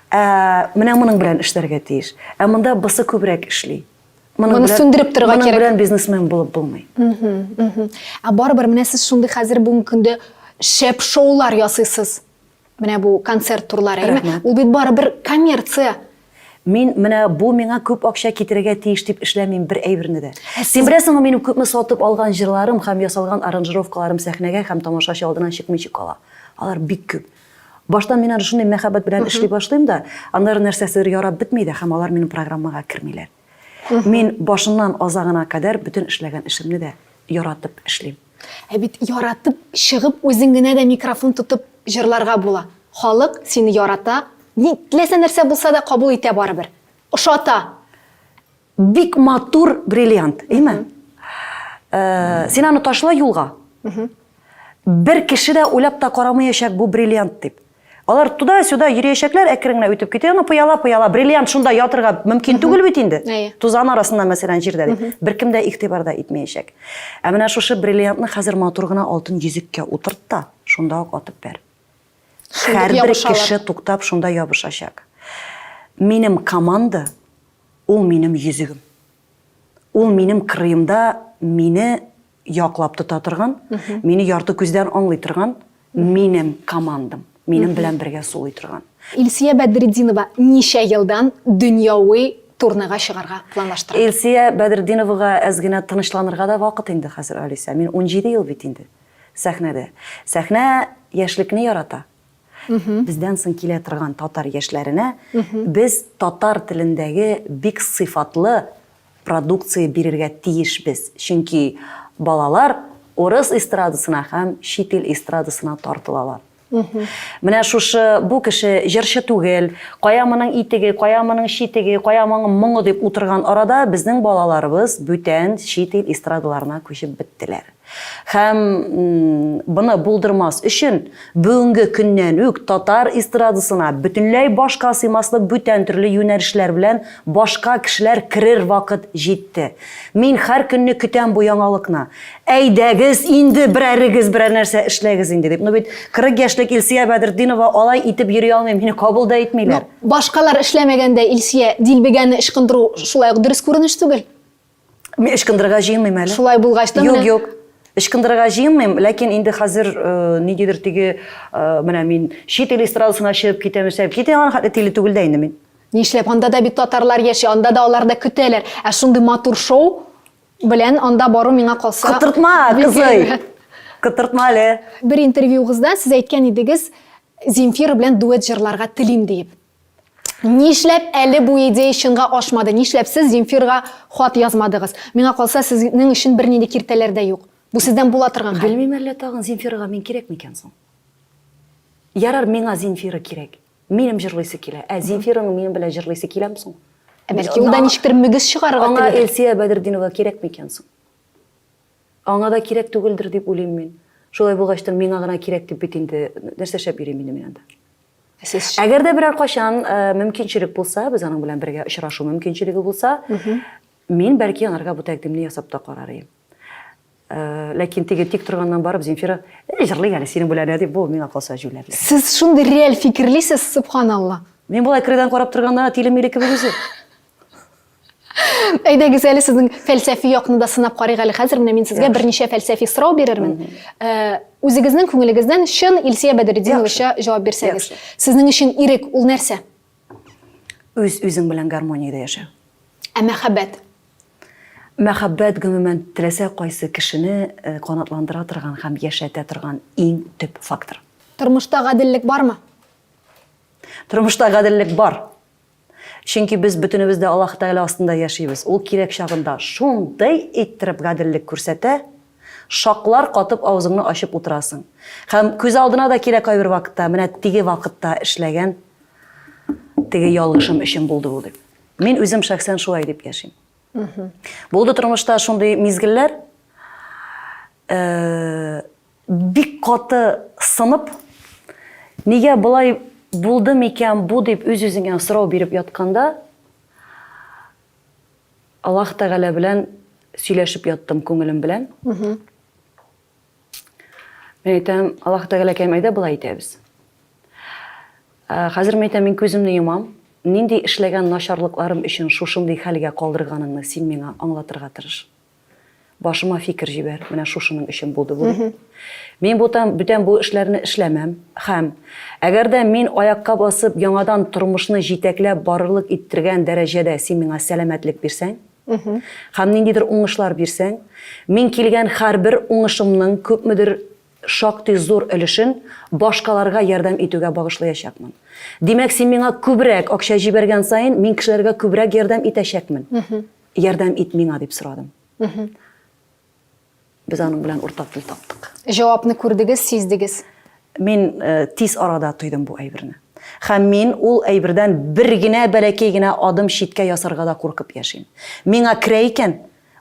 Ә менә моның белән эшләргә тиеш. Ә монда бысы күбрәк эшли. Моның Моны сүндереп торырга кирәк. Моның белән бизнесмен булып булмый. Ә барыбер менә сез шундый хәзер бүгенге көндә шәп шоулар ясыйсыз. Менә бу концерт турлары, әйеме? Ул бит барыбер коммерция. Мин менә бу миңа күп акча китерергә тиеш дип эшләмим бер әйберне дә. Син беләсеңме, минем күпме сатып алган җырларым һәм ясалган аранжировкаларым сәхнәгә һәм тамашачы алдына чыкмыйча кала. Алар бик күп. Башта мин аны шундый мәхәббәт белән эшли башлыйм да, аннары нәрсәседер ярап бетми дә һәм алар минем программага кермиләр. Мин башыннан азагына кадәр бөтен эшләгән эшемне дә яратып эшлим. Ә бит яратып чыгып үзең генә дә микрофон тотып җырларга була. Халык сине ярата, ни, теләсә нәрсә булса да кабул итә барыбер. Ошата. Бик матур бриллиант, әйме? Син аны ташла юлга. Бер кеше дә уйлап та карамаячак бу бриллиант дип. Алар туда-сюда йөриячәкләр, әкрен генә үтеп китә. Аны пыяла, пыяла, бриллиант шунда ятырга мөмкин түгел бит инде. Тузан арасында, мәсәлән, җирдә дип. Беркем дә игътибар да итмәячәк. Ә менә шушы бриллиантны хәзер матур гына алтын йөзеккә утырт та, шунда ук атып бәр. Һәрбер кеше туктап шунда ябышачак. Минем команда, ул минем йөзегем. Ул минем кырыемда мине яклап тота торган, мине ярты күздән аңлый торган минем командам, минем белән бергә сулый торган. Илсөя Бәдретдинова ничә елдан дөньяви турнега чыгарга планлаштыра? Илсөя Бәдретдиновага әз генә тынычланырга да вакыт инде хәзер, Алисә. Мин 17 ел бит инде сәхнәдә. Сәхнә яшьлекне ярата. Бездән соң килә торган татар яшьләренә без татар телендәге бик сыйфатлы продукция бирергә тиешбез, чөнки балалар урыс эстрадасына һәм чит ил эстрадасына тартылалар. Менә шушы бу кеше җырчы түгел, кая моның итеге, кая моның читеге, кая моның моңы дип утырган арада безнең балаларыбыз бүтән чит ил эстрадаларына күчеп беттеләр. Һәм моны булдырмас өчен бүгенге көннән үк татар эстрадасына бөтенләй башка сыймаслык бүтән төрле юнәлешләр белән башка кешеләр керер вакыт җитте. Мин һәр көнне көтәм бу яңалыкны. Әйдәгез инде берәрегез берәр нәрсә эшләгез инде дип. Ну бит 40 яшьлек Илсөя Бәдретдинова алай итеп йөри алмыйм, мине кабул да итмиләр. Ну, башкалар эшләмәгәндә Илсөя дилбегәне ычкындыру шулай ук дөрес күренеш түгел. Мин ычкындырырга җыенмыйм әле. Шулай булгач та Юк, юк. Ычкындырырга җыенмыйм, ләкин инде хәзер э, ниндидер теге э, менә мин чит ил эстрадасына чыгып китәм, эшләп китә аңа хәтле тиле түгел дә инде мин. Нишләп анда да бит татарлар яши, анда да алар да көтәләр. Ә шундый матур шоу белән анда бару миңа калса. Котыртма, кызый. Котыртма әле. Бер интервьюгызда сез әйткән идегез, Земфира белән дуэт җырларга телим диеп. Нишләп әле бу идея чынга ашмады? Нишләп сез Земфирга хат язмадыгыз? Миңа калса, сезнең өчен бернинди киртәләр дә юк. Бу сездән була торган хәл. Белмим әллә тагын Земфирага мин кирәк микән соң? Ярар, миңа Земфира кирәк. Минем җырлыйсы килә. Ә Земфираның минем белән җырлыйсы киләме соң? Ә бәлки ул да ничектер мөгез чыгарырга телидер? Аңа Эльсия Бәдретдинова кирәк микән соң? Аңа да кирәк түгелдер дип уйлыйм мин. Шулай булгачтын миңа гына кирәк дип бит инде нәрсә эшләп йөрим инде мин анда? Сез Әгәр дә берәр кайчан э, мөмкинчелек булса, без аның белән бергә очрашу мөмкинчелеге булса, мин бәлки анарга бу тәкъдимне ясап та карар идем. Э, ләкин теге тик торганнан барып Земфира, «Э, җырлыйк әле синең белән, ә», дип, бу миңа калса җүләрлек. Сез шундый реаль фикерлисез, сөбханалла. Мин болай кырыйдан карап торганда тиле-миле кебек үзе. Әйдәгез әле сезнең фәлсәфи якны да сынап карыйк әле хәзер. Менә мин сезгә берничә фәлсәфи сорау бирермен. Э, үзегезнең күңелегездән чын Илсөя Бәдретдиновача җавап бирсәгез. Сезнең өчен ирек ул нәрсә? Үз үзең белән гармониядә яшәү. Ә мәхәббәт? Мәхәббәт гомумән теләсә кайсы кешене э, канатландыра торган һәм яшәтә торган иң төп фактор. Тормышта гаделлек бармы? Тормышта гаделлек бар. Чөнки без бөтенебез дә Аллаһ Тәгалә астында яшибез. Ул кирәк чагында шундый иттереп гаделлек күрсәтә, шаклар катып авызыңны ачып утырасың. Һәм күз алдына да килә кайбер вакытта, менә теге вакытта эшләгән теге ялгышым өчен булды бу дип. Мин үзем шәхсән шулай дип яшим. Булды тормышта шундый мизгелләр, э, Бик каты сынып, нигә болай булды микән бу дип үз-үзеңә сорау биреп ятканда, Аллаһ Тәгалә белән сөйләшеп яттым күңелем белән. Мин әйтәм, Аллаһ Тәгаләкәем, әйдә болай итәбез. Ә, хәзер мин әйтәм, мин күземне йомам. Нинди эшләгән начарлыкларым өчен шушындый хәлгә калдырганыңны син миңа аңлатырга тырыш. Башыма фикер җибәр, менә шушының өчен булды бу дип. Мин бутан, бүтән бу эшләрне эшләмәм. Һәм әгәр дә мин аякка басып яңадан тормышны җитәкләп барырлык иттергән дәрәҗәдә син миңа сәламәтлек бирсәң, һәм ниндидер уңышлар бирсәң, мин килгән һәрбер уңышымның күпмедер шактый зур өлешен башкаларга ярдәм итүгә багышлаячакмын. Димәк, син миңа күбрәк акча җибәргән саен, мин кешеләргә күбрәк ярдәм итәчәкмен. Ярдәм ит миңа, дип сорадым. Без аның белән уртак тел таптык. Җавапны күрдегез, сиздегез. Мин э, тиз арада тойдым бу әйберне. Һәм мин ул әйбердән бер генә бәләкәй генә адым читкә ясарга да куркып яшим. Миңа керә икән,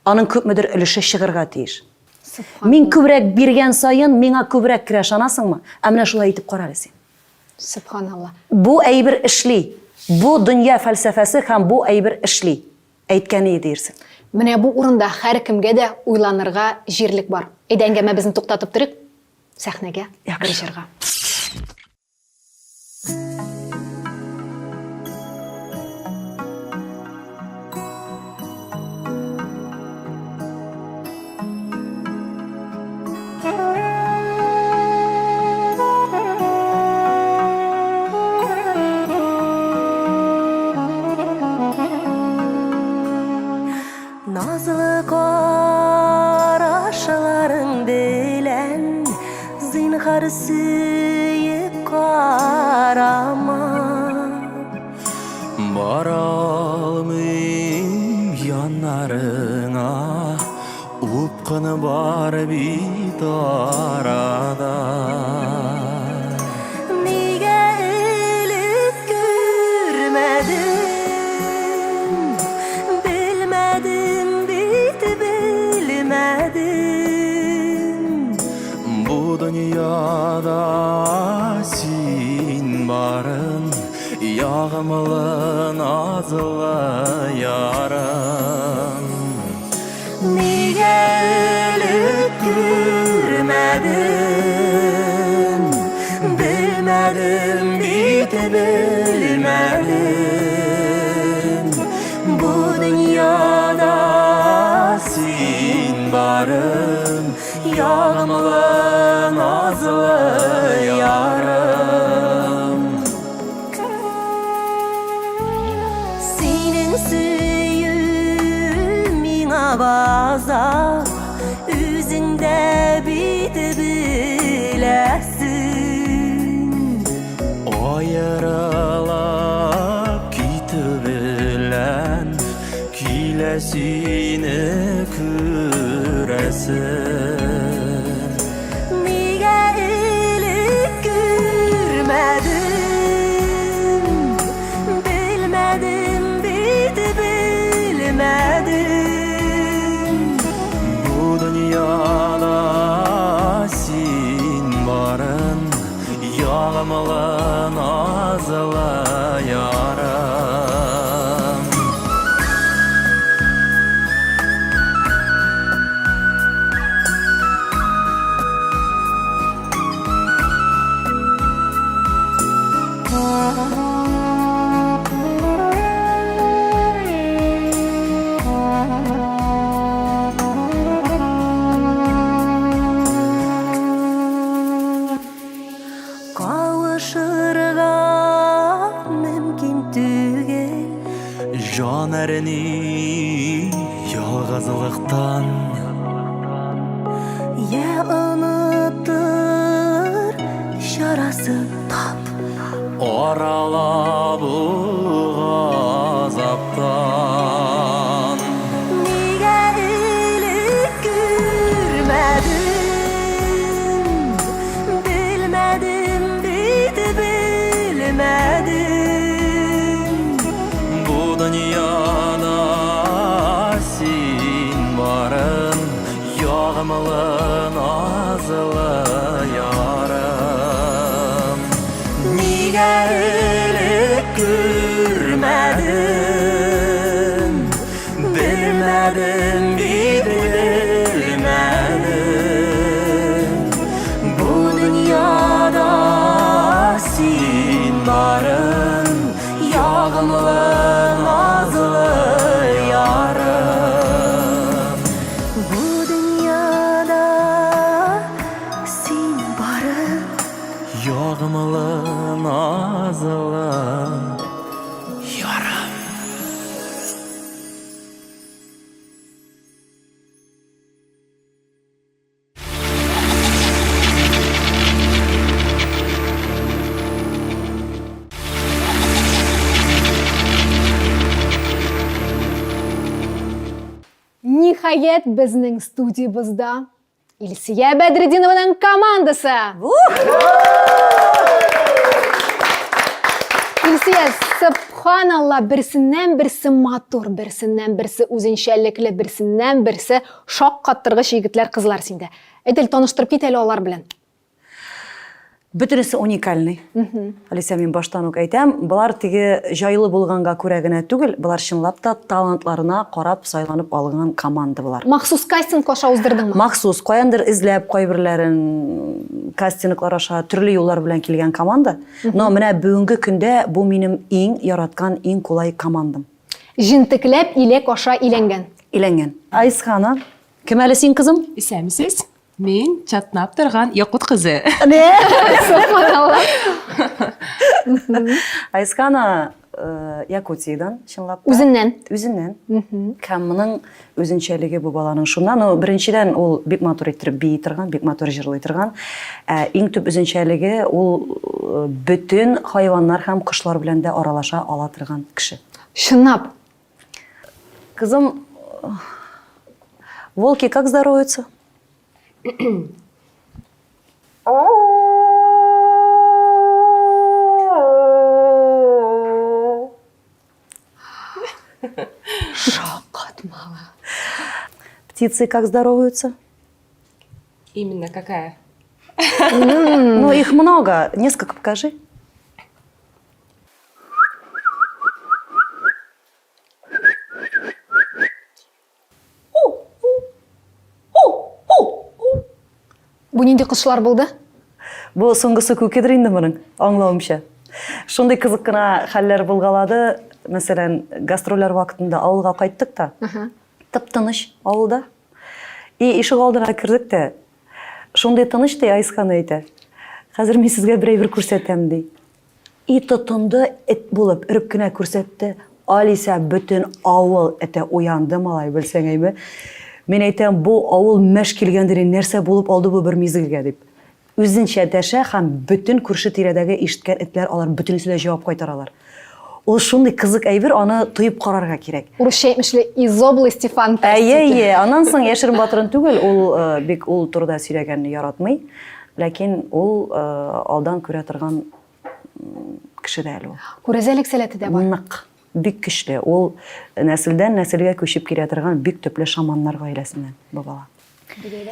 аның күпмедер өлеше чыгырга тиеш. Мин күбрәк биргән саен, миңа күбрәк керә, ышанасыңмы? Ә менә шулай итеп кара әле син. Сөбханалла. Бу әйбер эшли. Бу дөнья фәлсәфәсе һәм бу әйбер эшли. Әйткәне диерсең. Менә бу урында һәркемгә дә уйланырга җирлек бар. Әйдә әңгәмәбезне туктатып торыйк. Сәхнәгә, бер җырга. Назлы карашларың белән Зинһар сөеп карама. Бара алмыйм яннарыңа, Упкын бар бит арада. Нигә элек күрмәдем, Белмәдем бит, белмәдем. Бу дөньяда син барын, Ягымлы, назлы ярым. Нигә элек күрмәдем, Белмәдем бит, белмәдем. Бу дөньяда син барын, Ягымлы, назлы ярым. Синең сөю миңа базар, үзең дә бит беләсең. Аерылып китү белән килә сине күрәсем. Нигә элек күрмәдем, Белмәдем бит, белмәдем. Бу дөньяда син барын, Ягымлы, назлы ярым. Кавышырга мөмкин түгел. Җан әрни ялгызлыктан. Я онытыр чарасын тап. Арала бу газаптан. Нигә элек күрмәдем, Белмәдем бит, белмәдем. Бу дөньяда син барын, Ягымлы, назлы ярым. Нигә элек күрмәдем, Белмәдем бит, белмәдем. Бу дөньяда син барын, Ягымлы, назлы ярым. Бу дөньяда син барын. Ягымлы, назлы ярым. Ниһаять, безнең студиябызда Илсия Бәдретдинованың командасы. Илсия, субханалла, берсеннән берсе матур, берсеннән берсе үзенчәлекле, берсеннән берсе шаккаттыргыч егетләр, кызлар синдә. Әйдә, таныштырып кит әле алар белән. Бөтенесе уникальный. Алисә, мин баштан ук әйтәм, болар теге җайлы булганга күрә генә түгел, болар чынлап та талантларына карап сайланып алынган команда болар. Махсус кастинг аша уздырдыңмы? Махсус, каяндыр эзләп, кайберләрен кастинглар аша төрле юллар белән килгән команда. Но менә бүгенге көндә бу минем иң яраткан, иң кулай командам. Җентекләп иләк аша иләнгән. Иләнгән. Айсхана, кем әле син, кызым? Исәнмесез. Мин чатнап торган якут кызы. Субханалла. Айскана э, Якутиядән, чынлап та. Үзеннән. Үзеннән. Һәм моның үзенчәлеге бу баланың шуннан, ну, беренчедән, ул бик матур иттереп бии торган, бик матур җырлый торган. Ә иң төп үзенчәлеге ул э, бөтен хайваннар һәм кошлар белән дә аралаша ала торган кеше. Чынлап. Кызым, волки как здороваются? Шаккатмалы. Птицы как здороваются? Именно какая? Ну, их много. Несколько покажи. Бу нинди кошлар булды? Бу соңгысы күкедер инде моның, аңлавымча. Шундый кызык кына хәлләр булгалады. Мәсәлән, гастрольләр вакытында авылга кайттык та. Тып-тыныч авылда. И ишек алдына кердек тә, шундый тыныч ди, Айсхан әйтә. Хәзер мин сезгә бер әйбер күрсәтәм, ди. И тотынды эт булып, өреп кенә күрсәтте. Алисә бөтен авыл эте уянды, малай, белсәң әйме. Мин әйтәм, бу авыл мәш килгәндер инде, нәрсә булып алды бу бер мизгелгә дип. Үзенчә дәшә һәм бөтен күрше тирәдәге ишеткән этләр алар бөтенесе дә җавап кайтаралар. Ул шундый кызык әйбер, аны тоеп карарга кирәк. Урысча әйтмешли, из области фантастики. Әйе, әйе. Аннан соң яшерен батырын түгел, ул э, бик ул турыда сөйләгәнне яратмый. Ләкин ул э, алдан күрә торган кеше дә әле ул. Күрәзәлек сәләте дә бар. Нык, бик көчле. Ул нәселдән нәселгә күчеп килә торган бик төпле шаманнар гаиләсеннән бу бала.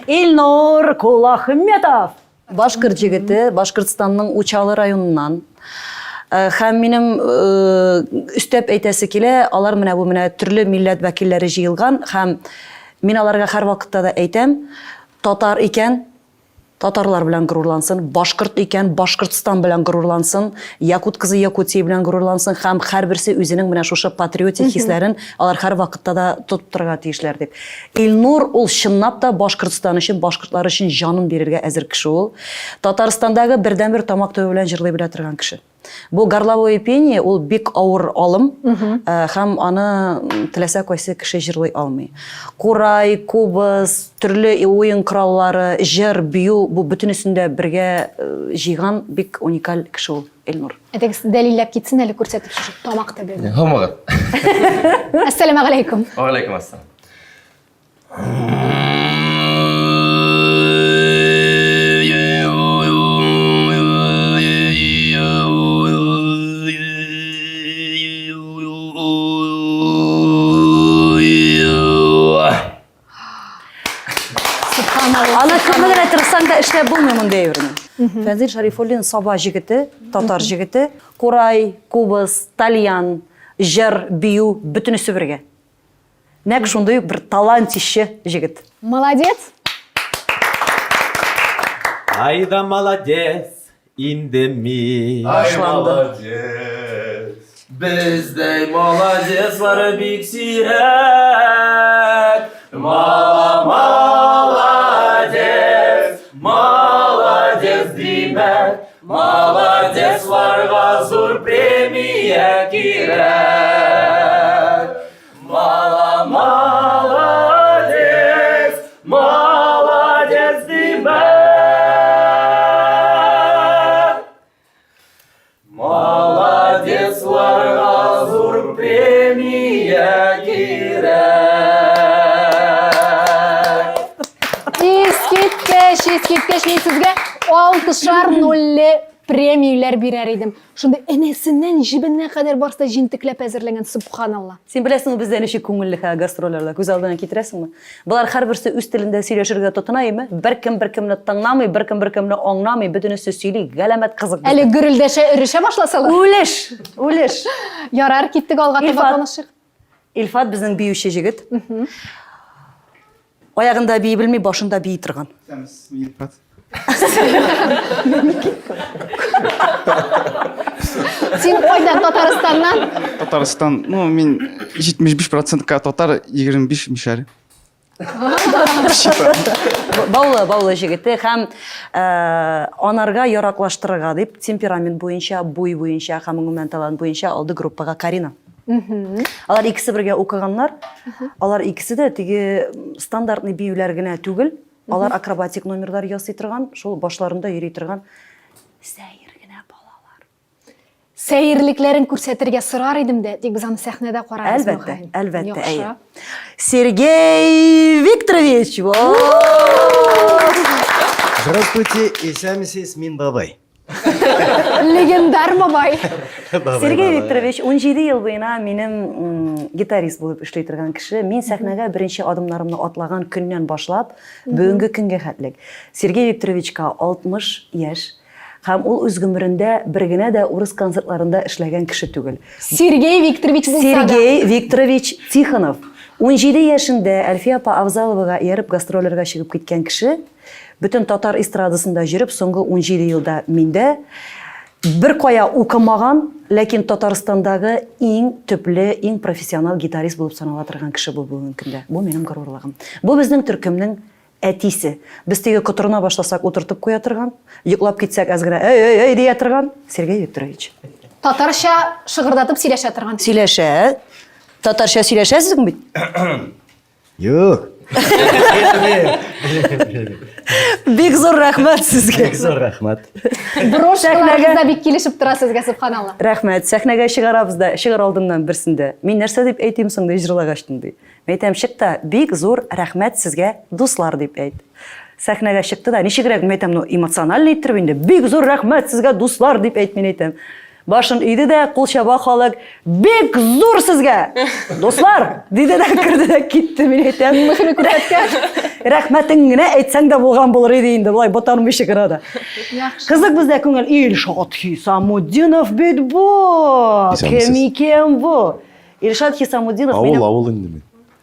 Илнур Кулахметов! Башкорт җегете, Башкортстанның Учалы районыннан. Э, һәм минем э, өстәп әйтәсе килә, алар менә бу менә төрле милләт вәкилләре җыелган һәм мин аларга һәрвакытта да әйтәм, татар икән, татарлар белән горурлансын, башкорт икән, Башкортстан белән горурлансын, якут кызы Якутия белән горурлансын һәм һәрберсе үзенең менә шушы патриотик хисләрен алар һәрвакытта да тотып торырга тиешләр дип. Илнур ул чынлап та Башкортстан өчен, башкортлар өчен җанын бирергә әзер кеше ул. Татарстандагы бердәнбер тамак төбе белән җырлый белә торган кеше. Бу горловое пение ул бик авыр алым э, һәм аны теләсә кайсы кеше җырлый алмый. Курай, кубыз, төрле уен кораллары, җыр, бию бу бөтенесен дә бергә э, җыйган бик уникаль кеше ул Илнур. Әйдәгез, дәлилләп китсен әле күрсәтеп шушы тамак төбе. Һаумыгыз. Әссәламәгаләйкүм. Вәгаләйкүм ассалам. Аны күпме генә тырышсаң да эшләп булмый мондый әйберне. Фәнзил Шәрифуллин Саба җегете, татар җегете, курай, кубыз, тальян, җыр, бию, бөтенесе бергә. Нәкъ шундый ук бер талантище җегет. Молодец! Ай да молодец, инде мин. Ай молодец. Бездәй молодецлар бик сирәк. Мала молодец, молодец димәк. Молодецларга зур премия кирәк. Мала молодец, молодец димәк. Молодецларга зур премия кирәк. Искиткеч, искиткеч, мин сезгә алтышар нольле. премияләр бирәр идем. Шундый энәсеннән җебенә кадәр барысы да җентекләп әзерләнгән, сөбханалла. Син беләсеңме, бездә ничек күңелле хә гастрольләрдә, күз алдыңа китерәсеңме? Болар һәрберсе үз телендә сөйләшергә тотына, име? Беркем беркемне тыңламый, беркем беркемне аңламый, бөтенесе сөйли, галәмәт кызык бездә. Әле гөрелдәшә, өрешә башласалар. Үлеш! Үлеш! Ярар, киттек алга таба Илфат. танышыйк. Илфат безнең биюче җегет. Аягында бии белми, башында бии торган. Илфат. Син кайдан, Татарстаннан? Татарстан, ну, мин 75%-ка татар, 25 мишәр. Баулы, Баулы җегете һәм э, анарга яраклаштырырга дип темперамент буенча, буй буенча һәм гомумән талант буенча алды группага Карина. Алар икесе бергә укыганнар. Алар икесе дә теге стандартный биюләр генә түгел, алар акробатик номерлар ясый торган, шул башларында йөри торган сәер генә балалар. Сәерлекләрен күрсәтергә сорар идем дә, тик без аны сәхнәдә карарбыз. Әлбәттә, әлбәттә, әйе. Сергей Викторович! Здравствуйте, исәнмесез, мин бабай. Легендар бабай. Сергей Викторович, 17 ел буена минем гитарист булып эшли торган кеше. Мин сәхнәгә беренче адымнарымны атлаган көннән башлап, бүгенге көнгә хәтлек. Сергей Викторовичка 60 яшь. Һәм ул үз гомерендә бер генә дә урыс концертларында эшләгән кеше түгел. Сергей Викторович булса да. Сергей Викторович Тихонов. 17 яшендә Әлфия апа Авзаловага ияреп гастрольләргә чыгып киткән кеше. Бөтен татар эстрадасында йөреп, соңгы 17 елда миндә беркая укымаган, ләкин Татарстандагы иң төпле, иң профессионал гитарист булып санала торган кеше бу бүгенге көндә. Бу минем горурлыгым. Бу безнең төркемнең әтисе. Без теге котырына башласак утыртып куя торган, йоклап китсәк әз генә әй, әй, әй дия торган Сергей Викторович. Татарча шыгырдатып сөйләшә торган. Сөйләшә. Татарча сөйләшәсең бит? Юк. Бик зур рәхмәт сезгә. Бик зур рәхмәт. Брошкаларыгыз да бик килешеп тора сезгә, субханалла. Рәхмәт. Сәхнәгә чыгарабыз да, чыгар алдыннан берсендә. Мин нәрсә дип әйтим соң, ди, җырлагачтын, ди. Мин әйтәм, чык та, бик зур рәхмәт сезгә, дуслар, дип әйт. Сәхнәгә чыкты да, ничегрәк, мин әйтәм, ну, эмоционально иттереп инде, бик зур рәхмәт сезгә, дуслар, дип әйт, мин әйтәм. Башын иде дә, кул чаба халык, бик зур сезгә, дуслар, диде дә керде дә китте, мин әйтәм. Мөһиме күрсәткән. Рәхмәтең генә әйтсәң дә булган булыр иде инде, болай ботанмыйча гына да. Яхшы. Кызык бездә күңел, Илшат Хисамутдинов бит бу! Исәнмесез. Кем икән бу? Илшат Хисамутдинов Авыл, минем авыл инде мин.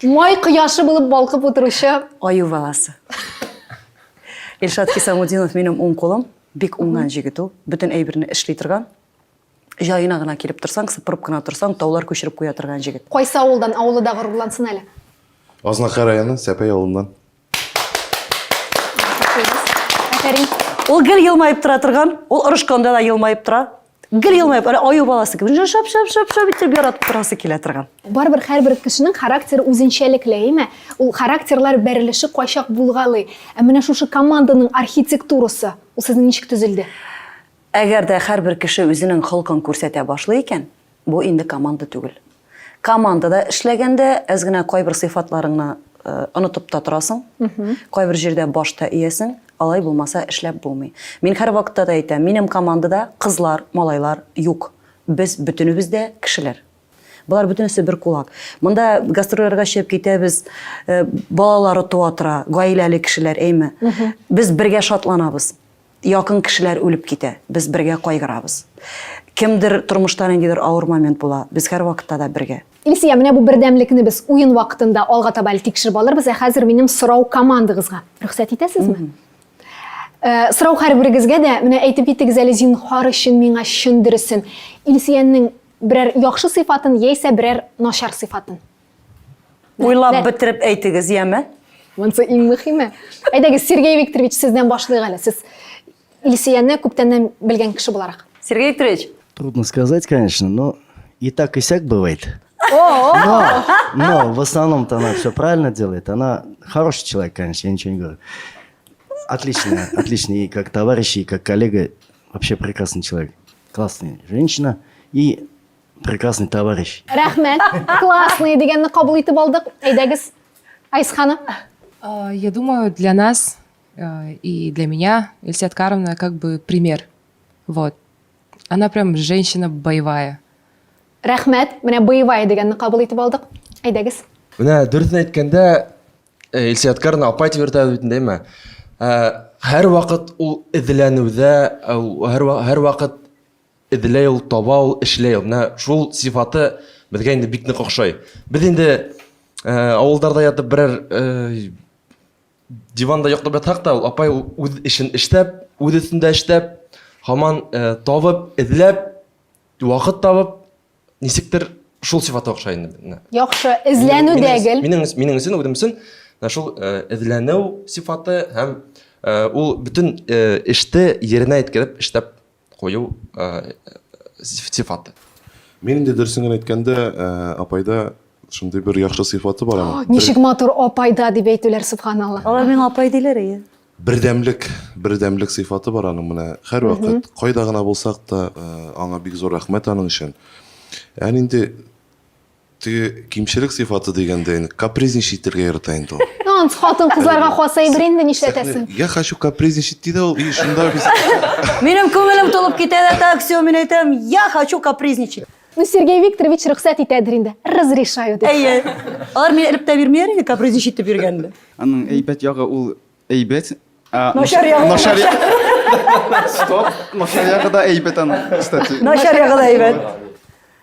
Май кояшы булып балкып утыручы. Аю баласы. Илшат Хисамутдинов минем уң кулым. Бик уңган җегет ул, бөтен әйберне эшли торган. Җаена гына килеп торсаң, сыпырып кына торсаң, таулар күчереп куя торган җегет. Кайсы авылдан, авылы да горурлансын әле. Азнакай районы, Сәпәй авылыннан. Афәрин. Ул гел елмаеп тора торган, ул орышканда да елмаеп тора. Гел елмаеп, әле аю баласы кебек, шап шап шап шап итеп яратып торасы килә торган. Барыбер һәрбер кешенең характеры үзенчәлекле, әйме? Ул характерлар бәрелеше кайчак булгалый. Ә менә шушы команданың архитектурасы, ул сезнең ничек төзелде? Әгәр дә һәрбер кеше үзенең холкын күрсәтә башлый икән, бу инде команда түгел. Командада эшләгәндә әз генә кайбер сыйфатларыңны онытып та торасың, кайбер җирдә баш та иясең, алай булмаса эшләп булмый. Мин һәрвакытта да әйтәм, минем командада кызлар, малайлар юк. Без бөтенебез дә кешеләр. Болар бөтенесе бер кулак. Монда гастрольләргә чыгып китәбез, балалары туа тора, гаиләле кешеләр, әйме. Без бергә шатланабыз. Якын кешеләр үлеп китә, без бергә кайгырабыз. Кемдер тормышта ниндидер авыр момент була, без һәрвакытта да бергә. Илсөя, менә бу бердәмлекне без уен вакытында алга таба әле тикшереп алырбыз, ә хәзер минем сорау командагызга. Рөхсәт итәсезме? Сорау һәрберегезгә дә, менә әйтеп китегез әле зинһар өчен миңа чын дөресен. Илсөянең берәр яхшы сыйфатын яисә берәр начар сыйфатын. Уйлап бетереп әйтегез, яме? Монсы иң мөһиме. Әйдәгез, Сергей Викторович, сездән башлыйк әле. Сез Илсөяне күптәннән белгән кеше буларак. Сергей Викторович. Трудно сказать, конечно, но и так, и сяк бывает. Но, но в основном-то она все правильно делает. Она хороший человек, конечно, я ничего не говорю. Отлично, отлично. И как товарищ, и как коллега. Вообще прекрасный человек. Классная женщина и прекрасный товарищ. Рәхмәт. Классный дигәнне кабул итеп алдык. Әйдәгез, Айс ханым. Я думаю, для нас и для меня Эльсия Аткаровна как бы пример. Вот. Она прям женщина боевая. Рәхмәт, менә боевая дигәнне кабул итеп алдык. Әйдәгез. Менә дөресен әйткәндә, э, Илсөя Откарна апай дип йөртәбез бит инде, әйме? Э, һәрвакыт ул эзләнүдә, э, һәрвакыт эзләй ул, таба ул, эшләй ул. Менә шул сыйфаты безгә инде бик нык охшый. Без инде авылдарда ятып берәр диванда йоклап ятсак та, ул апай үз эшен эшләп, үз өстендә эшләп, һаман табып, эзләп, вакыт табып, ничектер шул сыйфаты охшай инде. Яхшы, эзләнү дә гел. Минем минем өчен, үзем өчен менә шул эзләнү сыйфаты һәм ул бөтен эште еренә җиткереп эшләп кую сыйфаты. Мин инде дөресен генә әйткәндә, апайда шундый бер яхшы сыйфаты бар аның. Ничек матур апайда дип әйтүләр, субханалла. Алар миңа апай диләр, әйе. Бердәмлек, бердәмлек сыйфаты бар аның менә һәрвакыт, кайда гына булсак та, аңа бик зур рәхмәт аның өчен. Ә инде Теге кимчелек сыйфаты дигәндә инде капризничать итәргә ярата инде ул. Ну, ансы хатын-кызларга хас әйбер инде, нишләтәсең? Я хочу капризничать ди дә ул, и шунда без Минем күңелем тулып китә дә так, все, мин әйтәм, я хочу капризничать. Ну, Сергей Викторович рөхсәт итәдер инде, разрешаю дип. Әйе. Алар мине элеп тә бирмиләр инде капризничать итеп йөргәнне. Аның әйбәт ягы ул әйбәт. Начар ягы. Начар Стоп. Начар ягы да әйбәт аның, кстати. Начар ягы да әйбәт.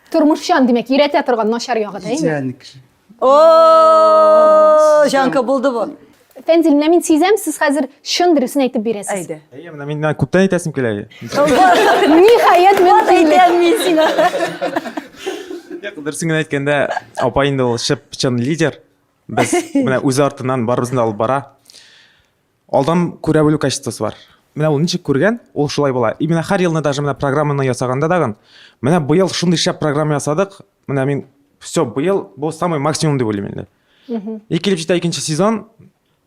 Тормышчан, димәк, өйрәтә торган начар ягы да, әйме? Идеальный кеше. О, Жанка булды бу. Фәнзил, менә мин сизәм, сез хәзер чын дөресен әйтеп бирәсез. Әйдә. Әйе, менә мин күптән әйтәсем килә. Ниһаять, мин әйтәм мин сиңа. Юк, дөресен генә әйткәндә, апа инде ул чып-чын лидер. Без менә үзе артыннан барыбызны да алып бара. Алдан күрә белү качествосы бар. Менә ул ничек күргән, ул шулай була. И менә һәр елны даже менә программаны ясаганда дагын, менә быел шундый шәп программа ясадык, менә мин все, быел бу самый максимум дип уйлыйм инде. И килеп җитә икенче сезон,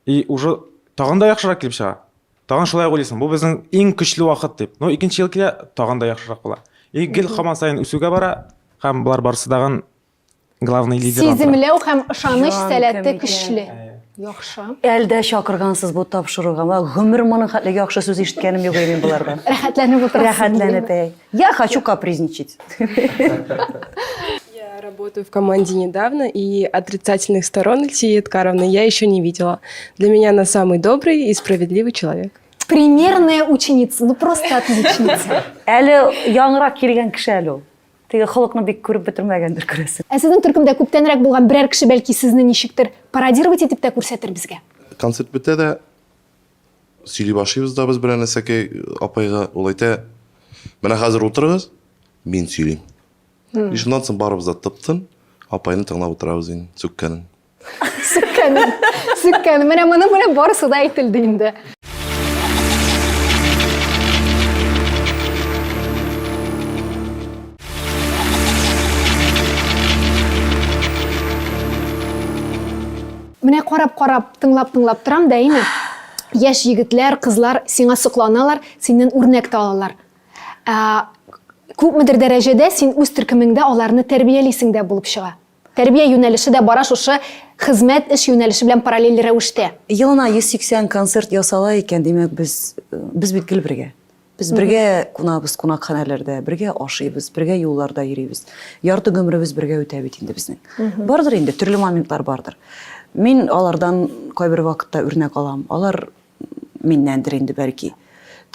и уже тагын да яхшырак килеп чыга. Тагын шулай уйлыйсың, бу безнең иң көчле вакыт дип. Но икенче ел килә, тагын да яхшырак була. И гел һаман саен үсүгә бара, һәм болар барысы дагын главный лидер. Сиземләү һәм ышаныч сәләте көчле. Яхшы. Әлдә чакыргансыз бу тапшыруга. Мә, гомер моның хәтле яхшы сүз ишеткәнем юк иде мин болардан. Рәхәтләнеп утырасыз. Рәхәтләнеп, әй. Я хочу капризничать. Я работаю в команде недавно, и отрицательных сторон Ильсии Эдгаровны я еще не видела. Для меня она самый добрый и справедливый человек. Примерная ученица, ну просто отличница. Әле яңарак килгән кеше әле ул. Теге холыкны бик күреп бетермәгәндер, күрәсең. Ә сезнең төркемдә күптәнрәк булган берәр кеше бәлки сезне ничектер пародировать итеп тә күрсәтер безгә? Концерт бетә дә, сөйли башлыйбыз да без белән Әсәкәй апайга. Ул әйтә, менә хәзер утырыгыз, мин сөйлим. И шуннан соң барыбыз да тып-тын, апайны тыңлап утырабыз инде, сүккәнен. Сүккәнен. Сүккәнен. Менә моның белән барысы да әйтелде инде. Менә карап-карап, тыңлап-тыңлап торам да, әйме? Яшь егетләр, кызлар сиңа сокланалар, синнән үрнәк тә алалар. Ә, күпмедер дәрәҗәдә син үз төркемеңдә аларны тәрбиялисең дә булып чыга. Тәрбия юнәлеше дә бара шушы хезмәт, эш юнәлеше белән параллель рәвештә. Елына 180 концерт ясала икән, димәк, без, без бит гел бергә. Без бергә кунабыз кунакханәләрдә, бергә ашыйбыз, бергә юлларда йөрибез. Ярты гомеребез бергә үтә бит инде безнең. Бардыр инде, төрле моментлар бардыр. Мин алардан кайбер вакытта үрнәк алам. Алар миннәндер инде бәлки.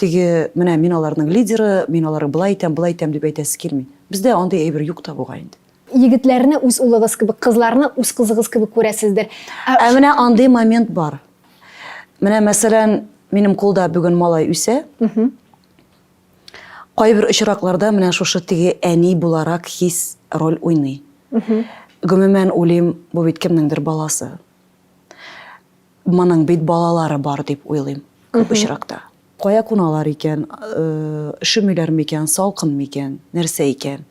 Теге, менә мин аларның лидеры, мин аларга болай итәм, болай итәм дип әйтәсе килми. Бездә андый әйбер юк та бугай инде. Егетләрне үз улыгыз кебек, кызларны үз кызыгыз кебек күрәсездер. Ә менә андый момент бар. Менә, мәсәлән, минем кулда бүген малай үсә. Кайбер очракларда менә шушы теге әни буларак хис роль уйный. Гомумән, уйлыйм, бу бит кемнеңдер баласы. Моның бит балалары бар дип уйлыйм күп очракта. Кая куналар икән, өшемиләр микән, салкын микән, нәрсә икән?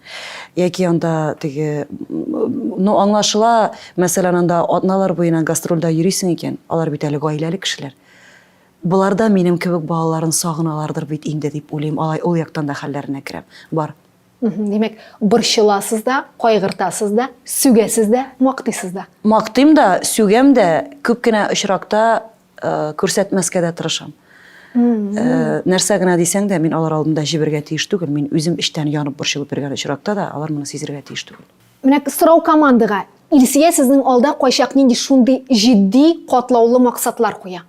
Яки анда теге, ну, аңлашыла, мәсәлән, анда атналар буена гастрольдә йөрисең икән, алар бит әле гаиләле кешеләр. Болар да минем кебек балаларын сагыналардыр бит инде дип уйлыйм, алай ул яктан да хәлләренә керәм. Бар. Димәк, борчыласыз да, кайгыртасыз да, сүгәсез дә, мактыйсыз да. Мактыйм да, сүгәм дә, күп кенә очракта күрсәтмәскә дә тырышам. Э, нәрсә генә дисәң дә, мин алар алдында җебергә тиеш түгел. Мин үзем эчтән янып борчылып йөргән очракта да алар моны сизергә тиеш түгел. Менә сорау командага. Илсөя сезнең алда кайчак нинди шундый җитди, катлаулы максатлар куя?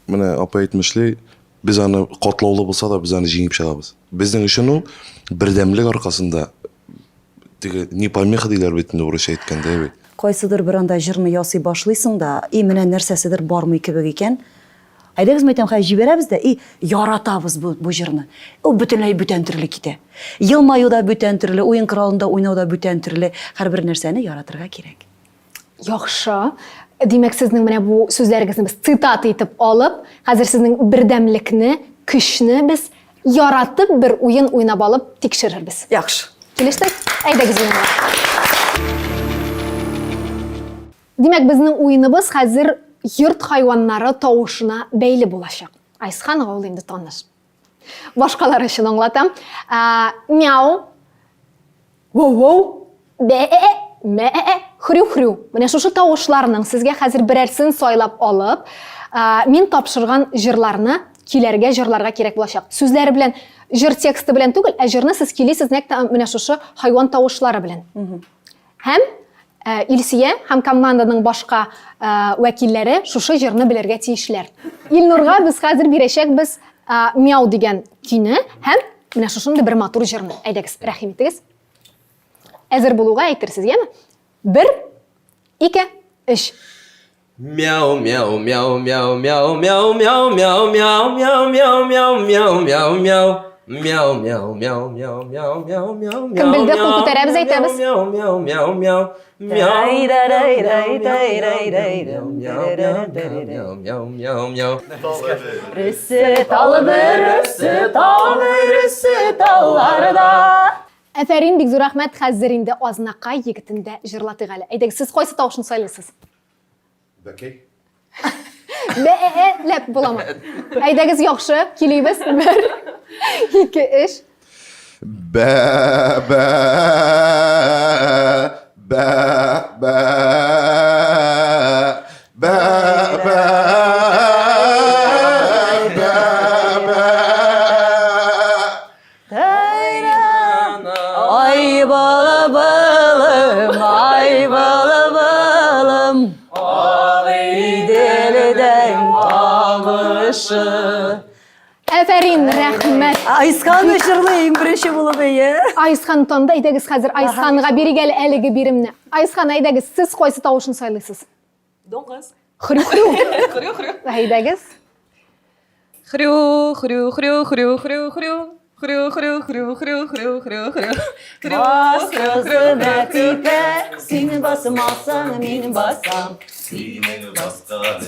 Менә апа әйтмешли, без аны катлаулы булса да, без аны җиңеп чыгабыз. Безнең өчен ул бердәмлек аркасында теге не помеха диләр бит инде урысча әйткәндә бит. Кайсыдыр бер анда җырны ясый башлыйсың да, и менә нәрсәседер бармый кебек икән. Әйдәгез, мәйтәм, хәзер җибәрәбез дә, и яратабыз бу, бу җырны. Ул бөтенләй бүтән төрле китә. Елмаю да бүтән төрле, уен коралында уйнау да бүтән төрле. Һәрбер нәрсәне яратырга кирәк. Яхшы. Димәк, сезнең менә бу сүзләрегезне без цитата итеп алып, хәзер сезнең бердәмлекне, көчне без яратып бер уен уйнап алып тикшерербез. Яхшы. Килештек? Әйдәгез уенга. Димәк, безнең уеныбыз хәзер йорт хайваннары тавышына бәйле булачак. Айсханга ул инде таныш. Башкалар өчен аңлатам. Мяу, воу-воу, бә-ә, мә-ә, хрю-хрю. Менә шушы тавышларның сезгә хәзер берәрсен сайлап алып, мин тапшырган җырларны көйләргә, җырларга кирәк булачак. Сүзләре белән, җыр тексты белән түгел, ә җырны сез көйлисез нәкъ менә шушы хайван тавышлары белән. Һәм Илсөя һәм команданың башка вәкилләре шушы җырны белергә тиешләр. Илнурга без хәзер бирәчәкбез Мяу дигән көйне һәм менә шушындый бер матур җырны. Әйдәгез, рәхим итегез. Әзер булуга әйтерсез, яме? Бер, ике, өч. Мяу, мяу, мяу, мяу, мяу, мяу, мяу, мяу, мяу, мяу, мяу, мяу, мяу, мяу, мяу. Мяу, мяу, мяу, мяу, мяу, мяу, мяу, мяу. Кем белде, кул күтәрәбез, әйтәбез. Мяу, мяу, мяу, мяу, мяу. Мяу, мяу, мяу, мяу. Ресе тал бөресе, тал бөресе талларда. Әфәрин, бик зур рәхмәт. Хәзер инде Азнакай егетен дә җырлатыйк әле. Әйдәгез, сез кайсы тавышны сайлыйсыз? Бәкәй. Бә-ә-ләп буламы? Әйдәгез, яхшы, килибез. Бер, ике, өч. Бә, бә, бә, бә, бә, бә, бә, бә. Ай бала балым, ай бала балым, Иделдән камышы. Әфәрин, рәхмәт. Айсханны җырлый иң беренче булып, әйе. Айсхан тонда, әйдәгез хәзер Айсханга бирик әле әлеге биремне. Айсхан, әйдәгез, сез кайсы тавышын сайлыйсыз? Дуңгыз. Хрю-хрю. Хрю-хрю. Әйдәгез. Хрю, хрю, хрю, хрю, хрю, хрю. Хрю, хрю, хрю, хрю, хрю, хрю, хрю. Хрю, Бас хрю, хрю, кызына хрю, хрю. типә, син басмасаң, мин басам. Синең баскан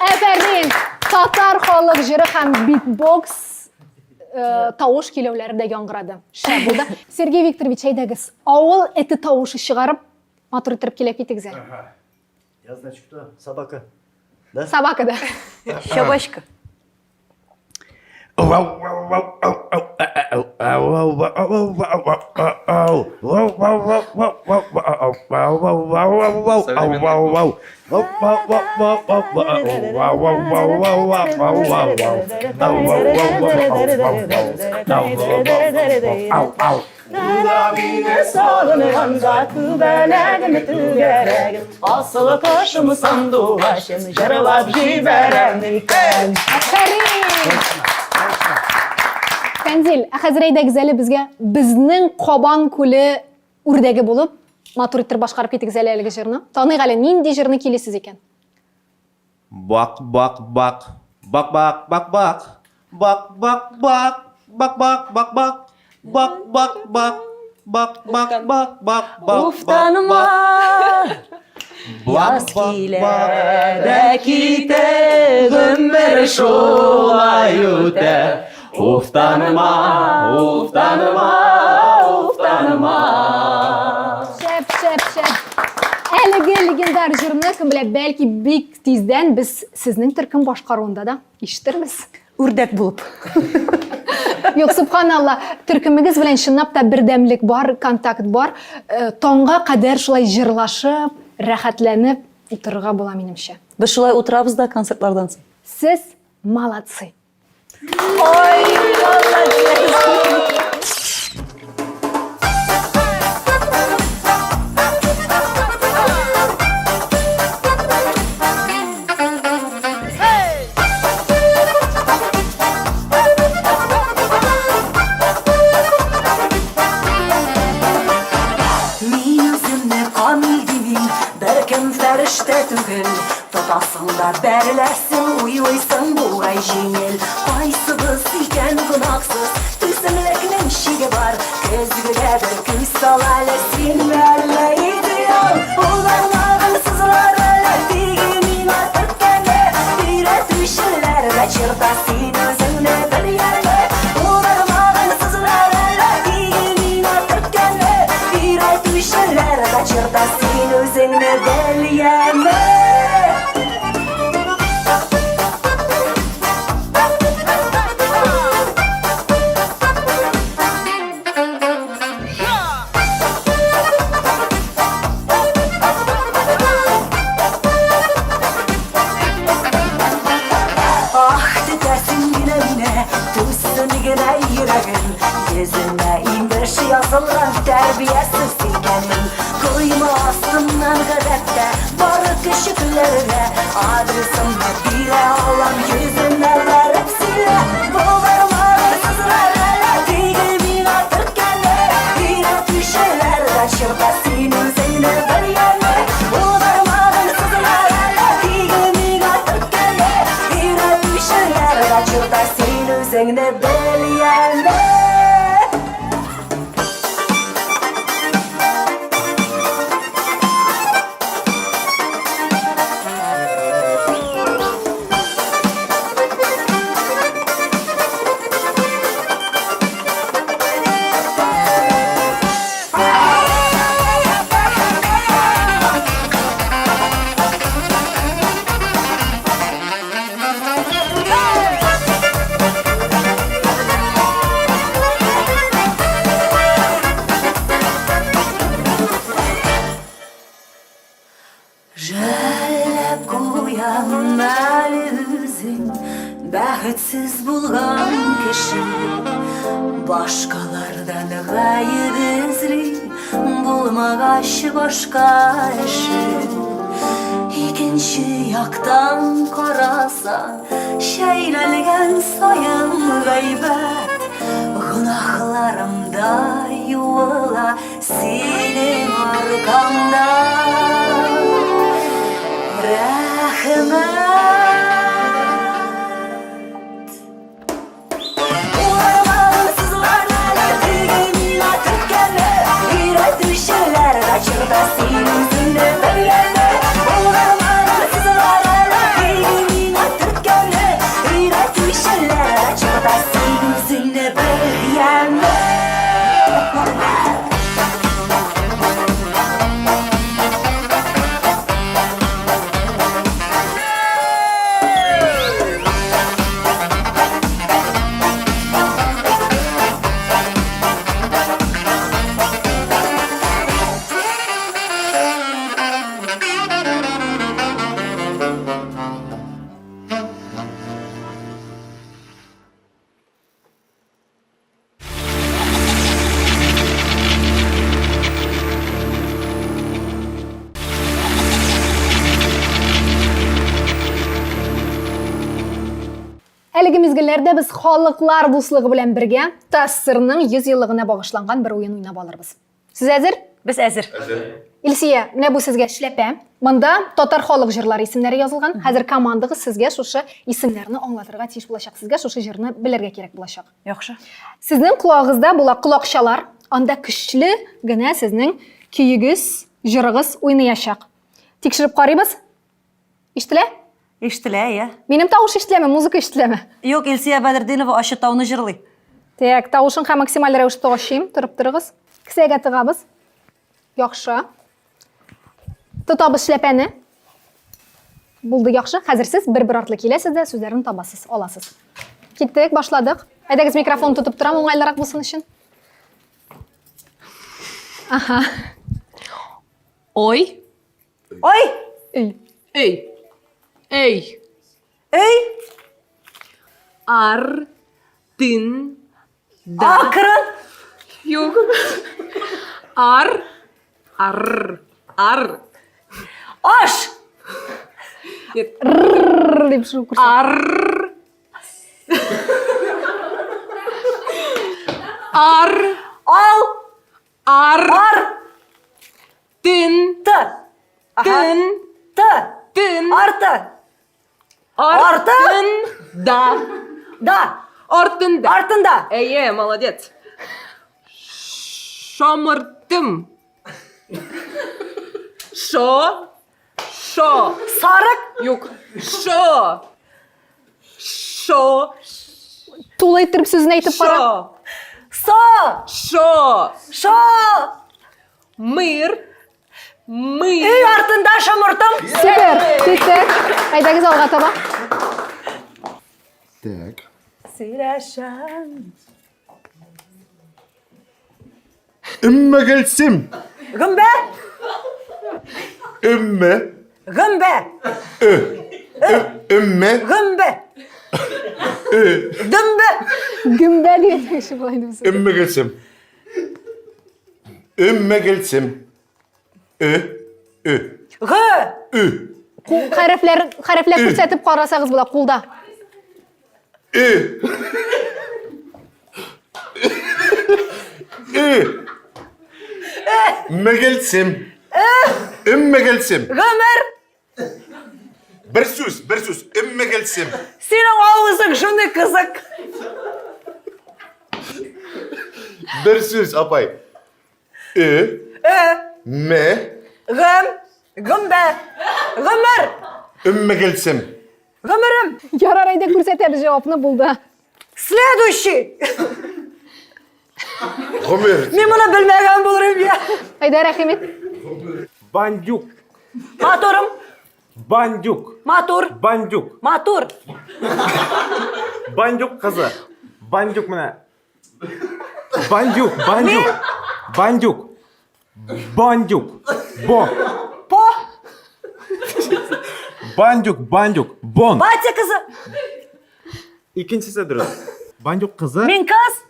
Әфәрин! Татар халык җыры һәм битбокс э, тавыш көйләүләре дә яңгырады. Шәп булды. Сергей Викторович, әйдәгез, авыл эте тавышы чыгарып, матур иттереп килеп китегез әле. Я, значит, кто? Собака. Да? Собака, да. Собачка. Мине сагынганда күбәләгем түгәрәгем Асыл кошым сандугачым җырлап җибәрәм икән. Афәрин! Фәнзил, ә хәзер әйдәгез әле безгә безнең Кабан күле үрдәге булып, матур иттереп башкарып китегез әле әлеге җырны. Таныйк әле, нинди җырны көйлисез икән? Бак, бак, бак. Бак, бак, бак, бак. Бак, бак, бак. Бак, бак, бак, бак. Бак, бак, бак. Бак, бак, бак, бак, бак. Уфтанма. Яз килә дә китә, гомер шулай үтә. Уфтанма, уфтанма, уфтанма. Шәп, шәп, шәп. Әлеге легендар җырны кем белә, бәлки бик тиздән без сезнең төркем башкаруында да ишетербез. Үрдәк булып. Юк, субханалла, төркемегез белән чынлап та бердәмлек бар, контакт бар. Э, таңга кадәр шулай җырлашып, рәхәтләнеп утырырга була, минемчә. Без шулай утырабыз да концертлардан соң. Сез молодцы! Ой, молодец! Мин үземне камил димим, беркем фәрештә түгел. Тотасың да бәреләсең, уйлыйсың бугай җиңел. Кайсыбыз икән гөнаһсыз, түземлекнең чиге бар. Көзгегә бер күз сал әле, син әллә идеал. Ул бармагын сызылар әле, тиге миңа төрткәне. Өйрәтүчеләр дә черта, син үзеңне бел әле. Ул бармагын сызылар әле, тиге миңа төрткәне. Өйрәтүчеләр дә черта, син үзеңне бел яме. Ах, тетәсең генә мине, түзсен генә йөрәгем. Йөземә имеш язылган тәрбиясез икәнем. Койма астыннан гадәттә бары көчекләргә адресымны бирә алам, йөземә бәреп сөйлә. Бу бармагын сызлар әле, тиге миңа төрткәне. Өйрәтүчеләр дә чырта, син үзеңне бел яме. Бу бармагын сызлар әле, тиге миңа төрткәне. Өйрәтүчеләр дә чырта, син үзеңне бел яме. Жәлләп куям әле үзен, бәхетсез булган кеше. Башкалардан гаеп эзли, булмагач башка эше. Икенче яктан карасаң, чәйнәлгән саен гайбәт, гөнаһларым да юыла синең аркаңда. Рәхмәт. Әлеге мизгелләрдә без халыклар дуслыгы белән бергә ТАССРның 100 еллыгына багышланган бер уен уйнап алырбыз. Сез әзер? Без әзер. Илсия, менә бу сезгә эшләпә. Монда татар халык җырлары исемнәре язылган. Хәзер командагыз сезгә шушы исемнәрне аңлатырга тиеш булачак. Сезгә шушы җырны белергә кирәк булачак. Яхшы. Сезнең колагыгызда була колакчалар. Анда көчле генә сезнең көегез, җырыгыз уйнаячак. Тикшереп карыйбыз. Ишетелә? Ишетелә, иә. Минем тавыш ишетеләме, музыка ишетеләме? Юк, Илсия Бәдретдинова Ачы тауны җырлый. Так, тавышын һәм максималь рәвештә ачыйм, торып торыгыз. Кесәгә тыгабыз. Яхшы. Тотабыз шляпәне. Булды, яхшы. Хәзер сез бер-бер артлы киләсез дә сүзләрне табасыз, аласыз. Киттек, башладык. Әйдәгез, микрофон тотып торам, уңайлырак булсын өчен. Аха. Ой. Ай. Өй. Өй. Өй. Өй. Ар. Тын. Да. Акрын. Юк. Ар. Ар. Ар. Аш. Нет. Р дип шул күрсәт. Ар. Ар. Ал. Ар. Ар. Тын. Т. Тын. Т. Тын. Арты. Арты. Да. Да. Артында. Артында. Әйе, молодец. Шомыртым. Шо. Шо. Сарык. Юк. Шо. Шо. Тулы иттереп сүзен әйтеп кара. Шо. Со. Шо. Шо. Мыр. Мыр. Өй артында шомыртым. Супер. Киттек. Әйдәгез алга таба. Так. Сөйләшәм. Өммәгелсем. Гөмбә. Өммә. Гөмбә. Ö. Өммә. Гөмбә. Ö. Дөмбә. Гөмбә дип әйтмәкче була инде без. Өммәгелсем. Өммәгелсем. Ö. Ö. Г. Ө. Кул хәрефләр хәрефләр күрсәтеп карасагыз була кулда. Ö. Ö. Мегелсем. Өммегелсем. Гомер. Бер сүз, бер сүз. Өммегелсем. Синең авызың шундый кызык. Бер сүз, апай. Ö. Ö. М. Гөм. Гөмбә. Гомер. Өммегелсем. Гомерем. Ярар, әйдә күрсәтәбез җавапны булды. Следующий. Гомер. Мин моны белмәгән булыр идем я. Әйдә, рәхим ит. Бандюк. Матурым. Бандюк. Матур. Бандюк. Матур. Бандюк кызы. Бандюк менә. Бандюк, бандюк. Бандюк. Бандюк. Бо. По. Бандюк, бандюк. Бон. Батя кызы. Икенчесе дөрес. Бандюк кызы. Мин кыз.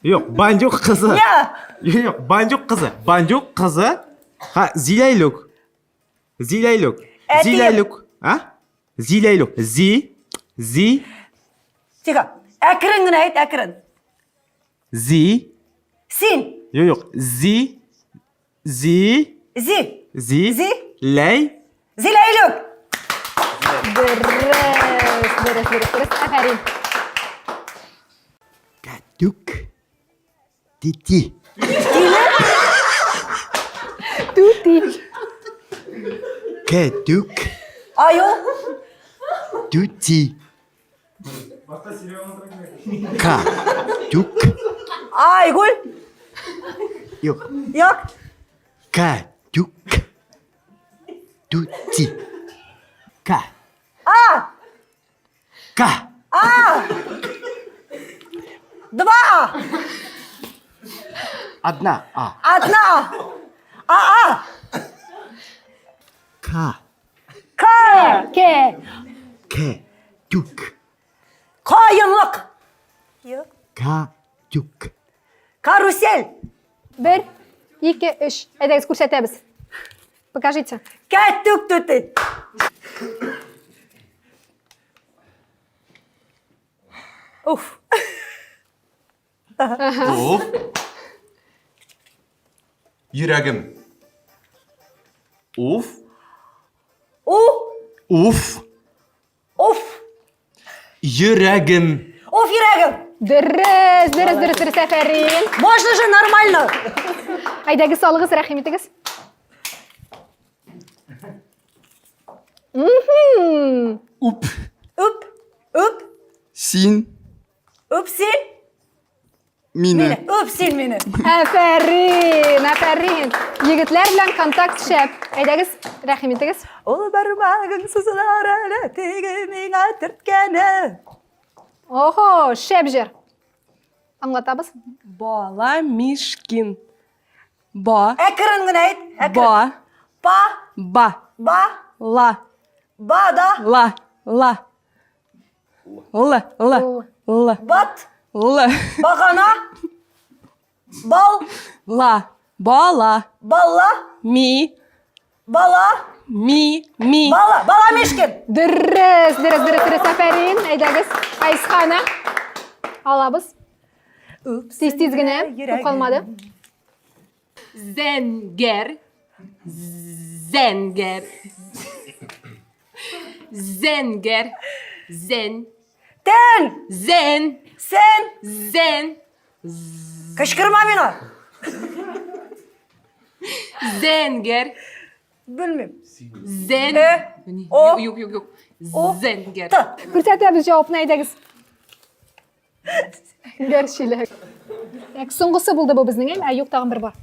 Юк, бандюк кызы. Я. Юк, бандюк кызы. Бандюк кызы. Ха, Зиләйлүк. Зиләйлүк. Әтием. Зиләйлүк. А? Зиләйлүк. Зи. Зи. Тихо. Әкрен генә әйт, әкрен. Зи. Син. Юк, юк. Зи. Зи. Зи. Зи. Зи. Ләй. Зиләйлүк. Дөрес, дөрес, дөрес, дөрес. Афәрин. Катюк. Тити. Түти. Кәтүк. Аю. Түти. Ка. Түк. Айгүл. Юк. Юк. Кәтүк. Түти. Ка. А. Ка. А. Два А. Одна А. Одна А. А А. Ка. К. К. К. Тюк. Каенлык. Юк. Ка. Тюк. Карусель. Бер, ике, өч. Әйдәгез, күрсәтәбез. Покажите. Кәтүк түти. Уф. Уф. Йөрәгем. Уф. У. Уф. Уф. Йөрәгем. Уф, йөрәгем. Дөрес, дөрес, дөрес, дөрес, афәрин. Можно же нормально. Әйдәгез, салыгыз, рәхим итегез. Мхм. Үп. Үп. Үп. Син. Үп син. Мине. Үп син мине. Афәрин, афәрин. Егетләр белән контакт шәп. Әйдәгез, рәхим итегез. Ул бармагың сузылар әле теге миңа төрткәне. Охо, шәп җыр. Аңлатабыз. Бала Мишкин. Ба. Әкрен генә әйт. Әкрен. Ба. Па. Ба. Ба. Ла. Ба да. Ла. Ла. Л. Л. Л. Бат. Л. Багана. Бал. Ла. Бала. Балла. Ми. Бала. Ми. Ми. Бала. Бала Мишкин. Дөрес, дөрес, дөрес, дөрес. Афәрин. Әйдәгез. Айсхана. Алабыз. Тиз-тиз генә. Күп калмады. Зәңгәр. Зәңгәр. Зәңгәр. Зән. Тән. Зән. Сән. Зән. Кычкырма миңа. Зәңгәр. Белмим. Зән. Э. О. Юк, юк, юк. Зәңгәр. Т. Күрсәтәбез җавапны, әйдәгез. Гәрчиләк. Так, соңгысы булды бу безнең, әйме? Ә юк, тагын бер бар.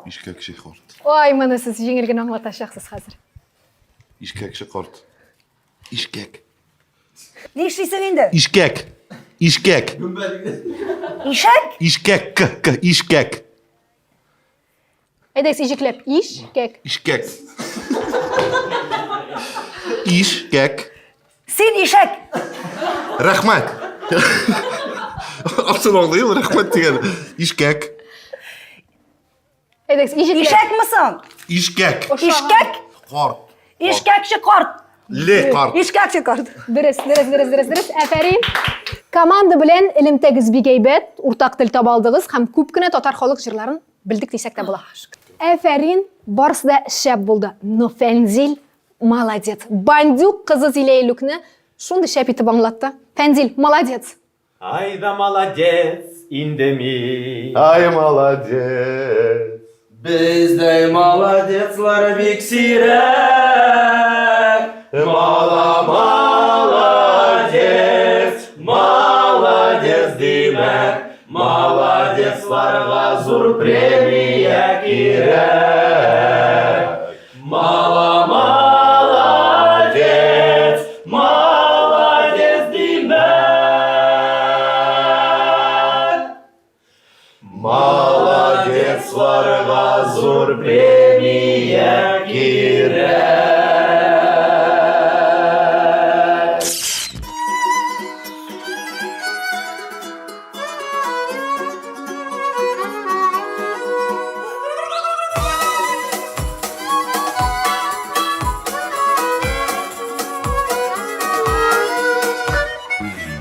Ишкәкче карт. Ой, моны сез җиңел генә аңлатачаксыз хәзер. Ишкәкче карт. Ишкәк. Нишлисең инде? Ишкәк. Ишкәк. Ишәк? Ишкәк. К, к, ишкәк. Әйдәгез, иҗекләп. Ишкәк. Ишкәк. Ишкәк. Син ишәк. Рәхмәт. Асын аңлый ул рәхмәт дигән. Ишкәк. Әйдәгез, иҗекләп. Ишәкме соң? Ишкәк. Ишкәк? Карт. Ишкәкче карт. Ле карт. Ишкәкче карт. Дөрес, дөрес, дөрес, дөрес, дөрес. Афәрин. Команда белән элемтәгез бик әйбәт, уртак тел таба алдыгыз һәм күп кенә татар халык җырларын белдек дисәк тә була. Афәрин, барысы да шәп булды. Но Фәнзил молодец. Бандюк кызы Зилә Илүкне шундый шәп итеп аңлатты. Фәнзил, молодец. Ай да молодец инде мин. Ай молодец. Бездәй молодецлар бик сирәк. Мала молодец, молодец димәк. Молодецларга зур премия кирәк. Мала молодец, молодец димәк. Молодецларга зур премия кирәк.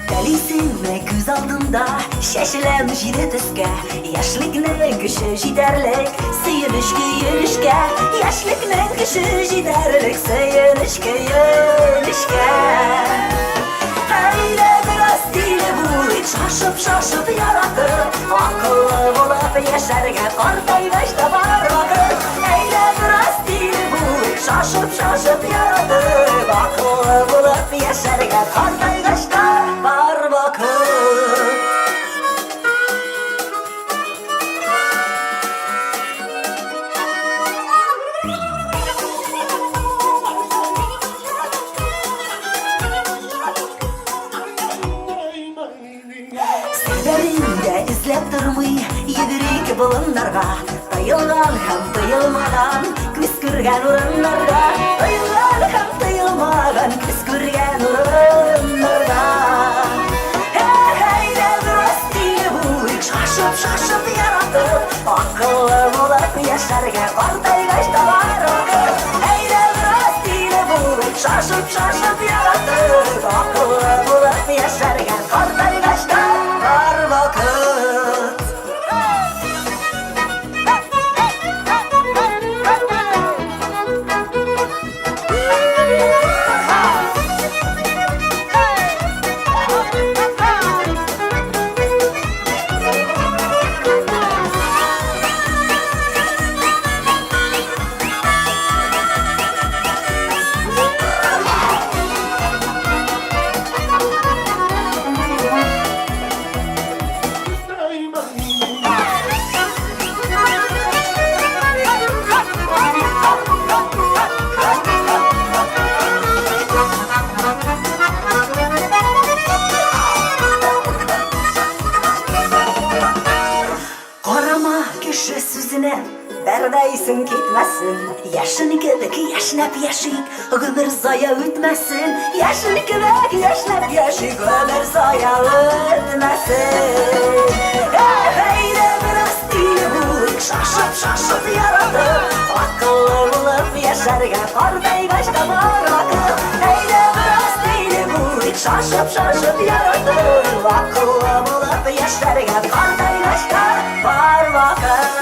Телисеңме күз алдында Чәчеләм җиде төскә Яшьлекнең көче җитәрлек Сөенеч көенечкә Яшьлекнең көче җитәрлек Сөенеч көенечкә Әйдә бераз тиле булыйк Шашып-шашып яратып Акыллы булып яшәргә Картайгач та бар вакыт Әйдә бераз тиле булыйк Шашып-шашып яратып Акыллы булып яшәргә Картайгач та бар вакыт. Сәбәбен дә эзләп тормый, йөгерик болыннарга, Тыелган һәм тыелмаган, күз күргән урыннарга, Тыелган һәм тыелмаган, күз күргән урыннарга. Эх, әйдә бераз тиле булыйк, шашып-шашып яратып, Акыллы булып яшәргә картайгач та бар вакыт. Әйдә бераз тиле булыйк, шашып-шашып яратып, Акыллы булып яшәргә картайгач та бар вакыт. Бер дә исең китмәсен. Яшен кебек яшьнәп яшик, гомер зая үтмәсен. Яшен кебек яшьнәп яшик, гомер зая үтмәсен. Эх, әйдә бераз тиле булыйк, шашып-шашып яратып, акыллы булып яшәргә картайгач та бар вакыт. Әйдә бераз тиле булыйк, шашып-шашып яратып, акыллы булып яшәргә картайгач та бар вакыт.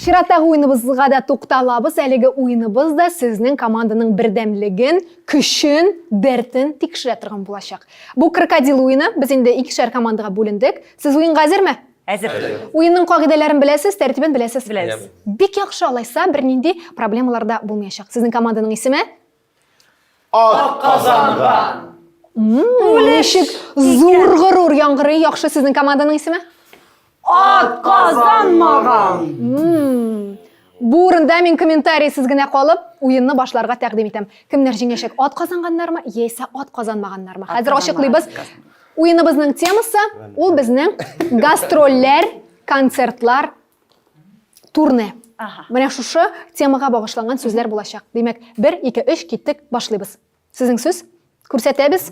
Чираттагы уеныбызга да тукталабыз. Әлеге уеныбыз да сезнең команданың бердәмлеген, көчен, дәртен тикшерә торган булачак. Бу крокодил уены. Без инде икешәр командага бүлендек. Сез уенга әзерме? Әзер. Уенның кагыйдәләрен беләсез, тәртибен беләсез. Беләбез. Бик яхшы, алайса бернинди проблемалар да булмаячак. Сезнең команданың исеме? Ат казанган. Ничек зур горур яңгырый. Яхшы, сезнең команданың исеме? Ат казанмаган. Бу урында мин комментарийсыз генә калып, уенны башларга тәкъдим итәм. Кемнәр җиңәчәк? Ат казанганнармы, яисә ат казанмаганнармы? Хәзер ачыклыйбыз. Уеныбызның темасы ул безнең гастрольләр, концертлар, турне. Менә шушы темага багышланган сүзләр булачак. Димәк, 1, 2, 3, киттек, башлыйбыз. Сезнең сүз? Күрсәтәбез.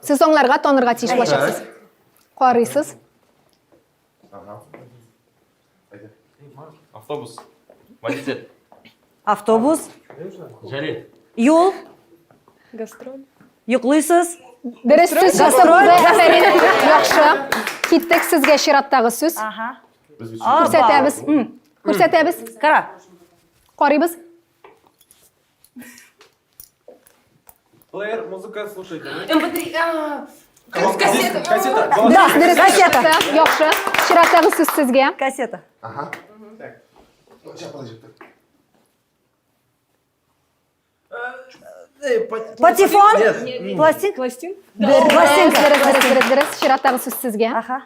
Сез аңларга, танырга тиеш булачаксыз. Карыйсыз. Автобус. Водитель. Автобус. Җәлил. Юл. Гастроль. Йоклыйсыз. Дөрес сүз чыкты булды. Афәрин. Яхшы. Киттек сезгә чираттагы сүз. Ага. Күрсәтәбез. Күрсәтәбез. Кара. Карыйбыз. Плеер, музыка, слушайте. МП3. А, Кассета. Кассета. Дөрес, дөрес Кассета. чыкты. Яхшы. Чираттагы сүз сезгә. Кассета. Ага. Сейчас, подожди. Патефон? Нет. Пластинка? Пластин? Дөрес, Пластинка. дөрес, дөрес, дөрес, дөрес. Чираттагы сүз сезгә. Ага.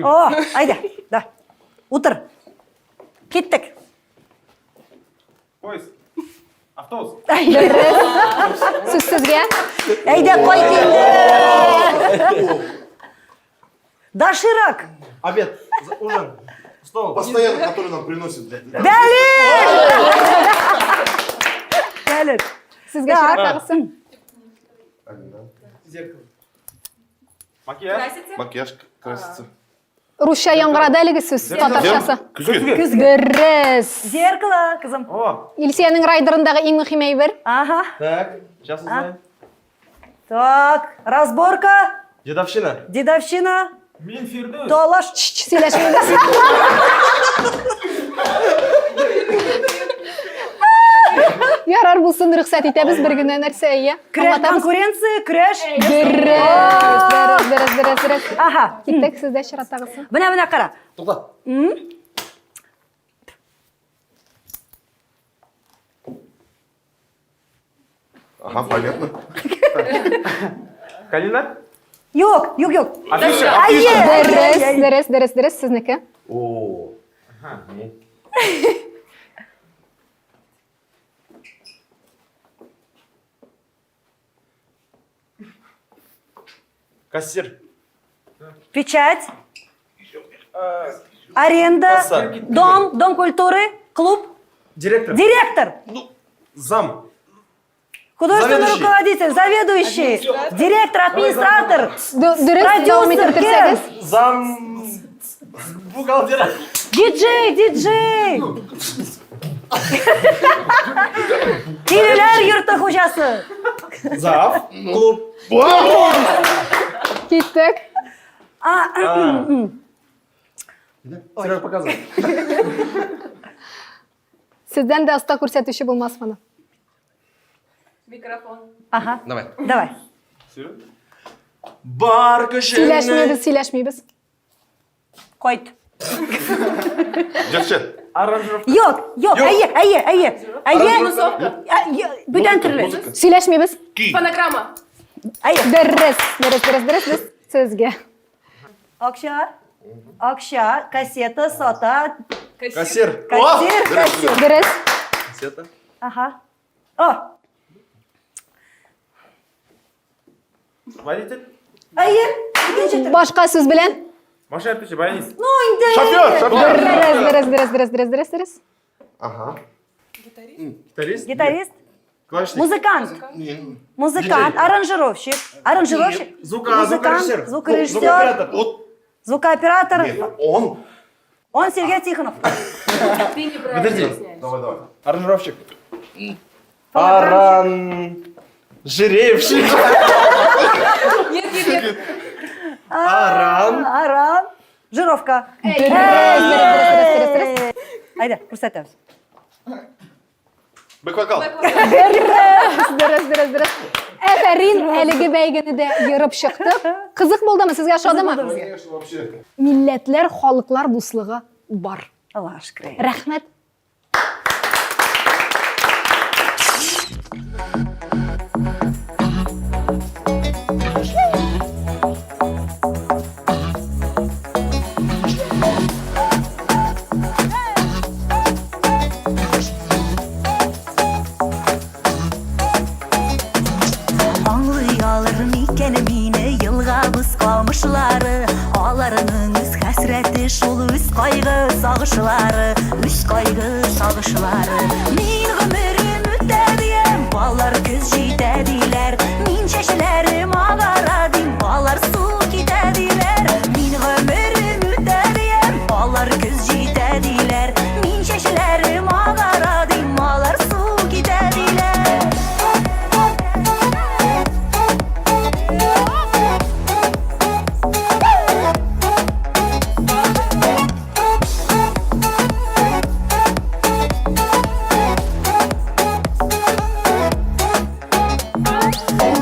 О, әйдә, да. Утыр. Киттек. Поезд. Автобус. Дөрес. Сүз сезгә. Әйдә, кайт инде. Доширак. Обед. Ужин. Стол. Постоянно, который нам приносит. Бәлеш! Бәлеш. Сезгә Так. чираттагысы. Зеркало. Макияж. Макияж красится. Русча яңгырады әлеге сүз, татарчасы. Көзге. Дөрес. Зеркало, кызым. О. Илсиянең райдерындагы иң мөһим әйбер. Ага. Так, сейчас узнаем. Так, разборка, Дедовщина. дедовщина, Мин Фирдүс. талаш. Сөйләшмибез. Ярар булсын, рөхсәт итәбез бер генә нәрсә, иә. Көрәш, Аңлатабыз. конкуренция, көрәш. Дөрес, дөрес, дөрес, дөрес, дөрес. Ага. Киттек, сездә чираттагысы. Менә, менә кара. Тукта. Ага, понятно. Калина? Юк, юк, юк. Афиша. Әйе, әйе, Дөрес, әйе. дөрес, дөрес, дөрес, сезнеке. О. Ага, не. Кассир. Печать. Аренда. Касса. Дом, дом культуры, клуб. Директор. Директор. Зам. Художественный Заведующий. руководитель, заведующий, директор, администратор, Дөрес, дәвам итеп продюсер, кем? бетерсәгез. Зам. Бухгалтера. Диджей, диджей. Тилеләр йорты хуҗасы. Зав. Клуб. Киттек. А, Серега, показывай. Сездән дә оста күрсәтүче булмас моны. Микрофон. Ага. Давай. Давай. Бар көчеңне. Сөйләшмибез, сөйләшмибез. Кайт. Җырчы. Аранжировка. Юк, юк, әйе, әйе, әйе. Әйе. Минусовка. Бүтән төрле. Сөйләшмибез. Фонограмма. Әйе. Дөрес, дөрес, дөрес, дөрес, без сезгә. Акча. Акча, кассета, сата. Кассир. Кассир, кассир. Дөрес. Кассета. Ага. О! Водитель. Әйе, икенче төр. Башка сүз белән? Машина йөртүче, баянист. Ну, инде. Шофер, шофер. Дөрес, дөрес, дөрес, дөрес, дөрес, дөрес, дөрес. Ага. Гитарист. Гитарист. Клавишник. Музыкант. Музыкант, аранжировщик. Аранжировщик. Звука- Музыкант, звукорежиссер. звукорежиссер. Звукооператор. Звукооператор. Нет, он. Он Сергей Тихонов. Ты неправильно Подожди. объясняешь. Давай, давай. Аранжировщик. Аранжиревщик. Нет, нет, нет. Аран. Аран. Жировка. Дөрес, дөрес, дөрес, дөрес, дөрес. Әйдә, күрсәтәбез. Бэк-вокал. Дөрес, дөрес, дөрес, дөрес. Әфәрин, әлеге бәйгене дә ерып чыктык. Кызык булдымы, сезгә ошадымы? Конечно, вообще. Милләтләр, халыклар дуслыгы бар. Аллаһка шөкер. Рәхмәт. Аңлый алыр микән мине елгабыз камышлары? Аларның үз хәсрәте шул үз кайгы сагышлары, үз кайгы сагышлары. Мин гомерем үтә диям, алар көз җитә диләр. Мин чәчләрем агара дим, алар су китә диләр. Мин гомерем үтә диям, алар көз җитә диләр. Мин чәчләрем агара дим, алар су китә диләр.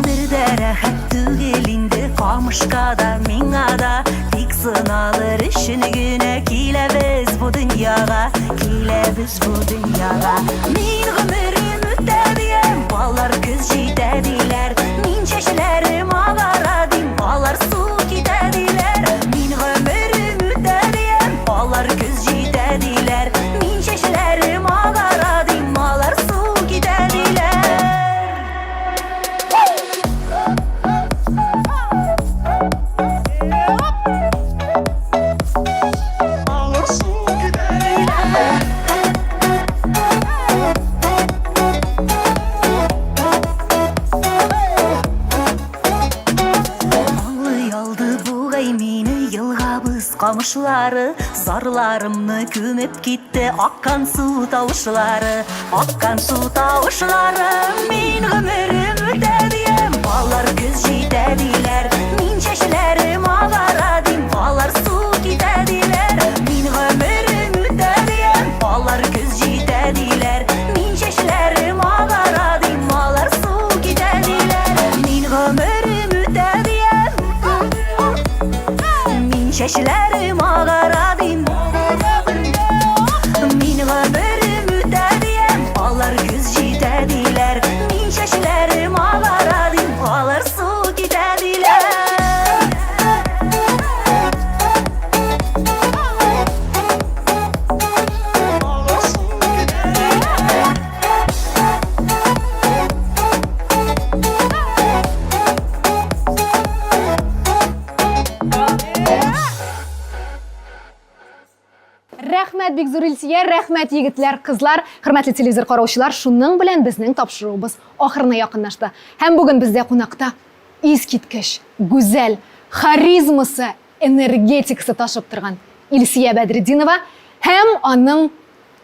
Бер дә рәхәт түгел инде камышка да, миңа да. Тик сыналыр өчен генә киләбез бу дөньяга, киләбез бу дөньяга. Мин гомерем үтә диям, алар көз җитә диләр. Мин чәчләрем агара дим, алар су китә диләр. Мин гомерем үтә диям, алар көз җитә диләр. Мин чәчләрем агара дим, алар су китә диләр. Аңлый алды бугай мине елгабыз камышлары, зарларымны күмеп китте аккан су тавышлары, аккан су тавышлары. Мин гомерем үтә диям, алар көз җитә диләр. Мин чәчләрем агара дим, алар су китә диләр. Мин гомерем үтә диям, алар көз җитә диләр. Мин чәчләрем агара дим, алар су китә диләр. Мин гомерем үтә диям, мин чәчләрем агара дим. Мин гомерем үтә диям, алар көз җитә диләр. Мин чәчләрем агара дим, алар су китә диләр. Рәхмәт бик зур Илсөя, рәхмәт егетләр, кызлар, хөрмәтле телевизор караучылар, шуның белән безнең тапшыруыбыз ахырына якынлашты. Һәм бүген бездә кунакта искиткеч, гүзәл, харизмасы, энергетикасы ташып торган Илсөя Бәдретдинова һәм аның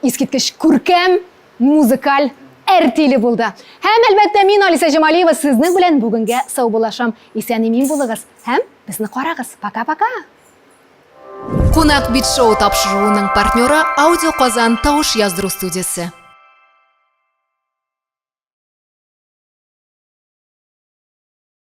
искиткеч күркәм музыкаль әртиле булды. Һәм әлбәттә мин Алиса Җамалиева сезнең белән бүгенгә саубуллашам. Исән-имин булыгыз һәм безне карагыз. Пока-пока. Кунак бит шоу тапшыруының партнеры Аудио Казан тавыш яздыру студиясе.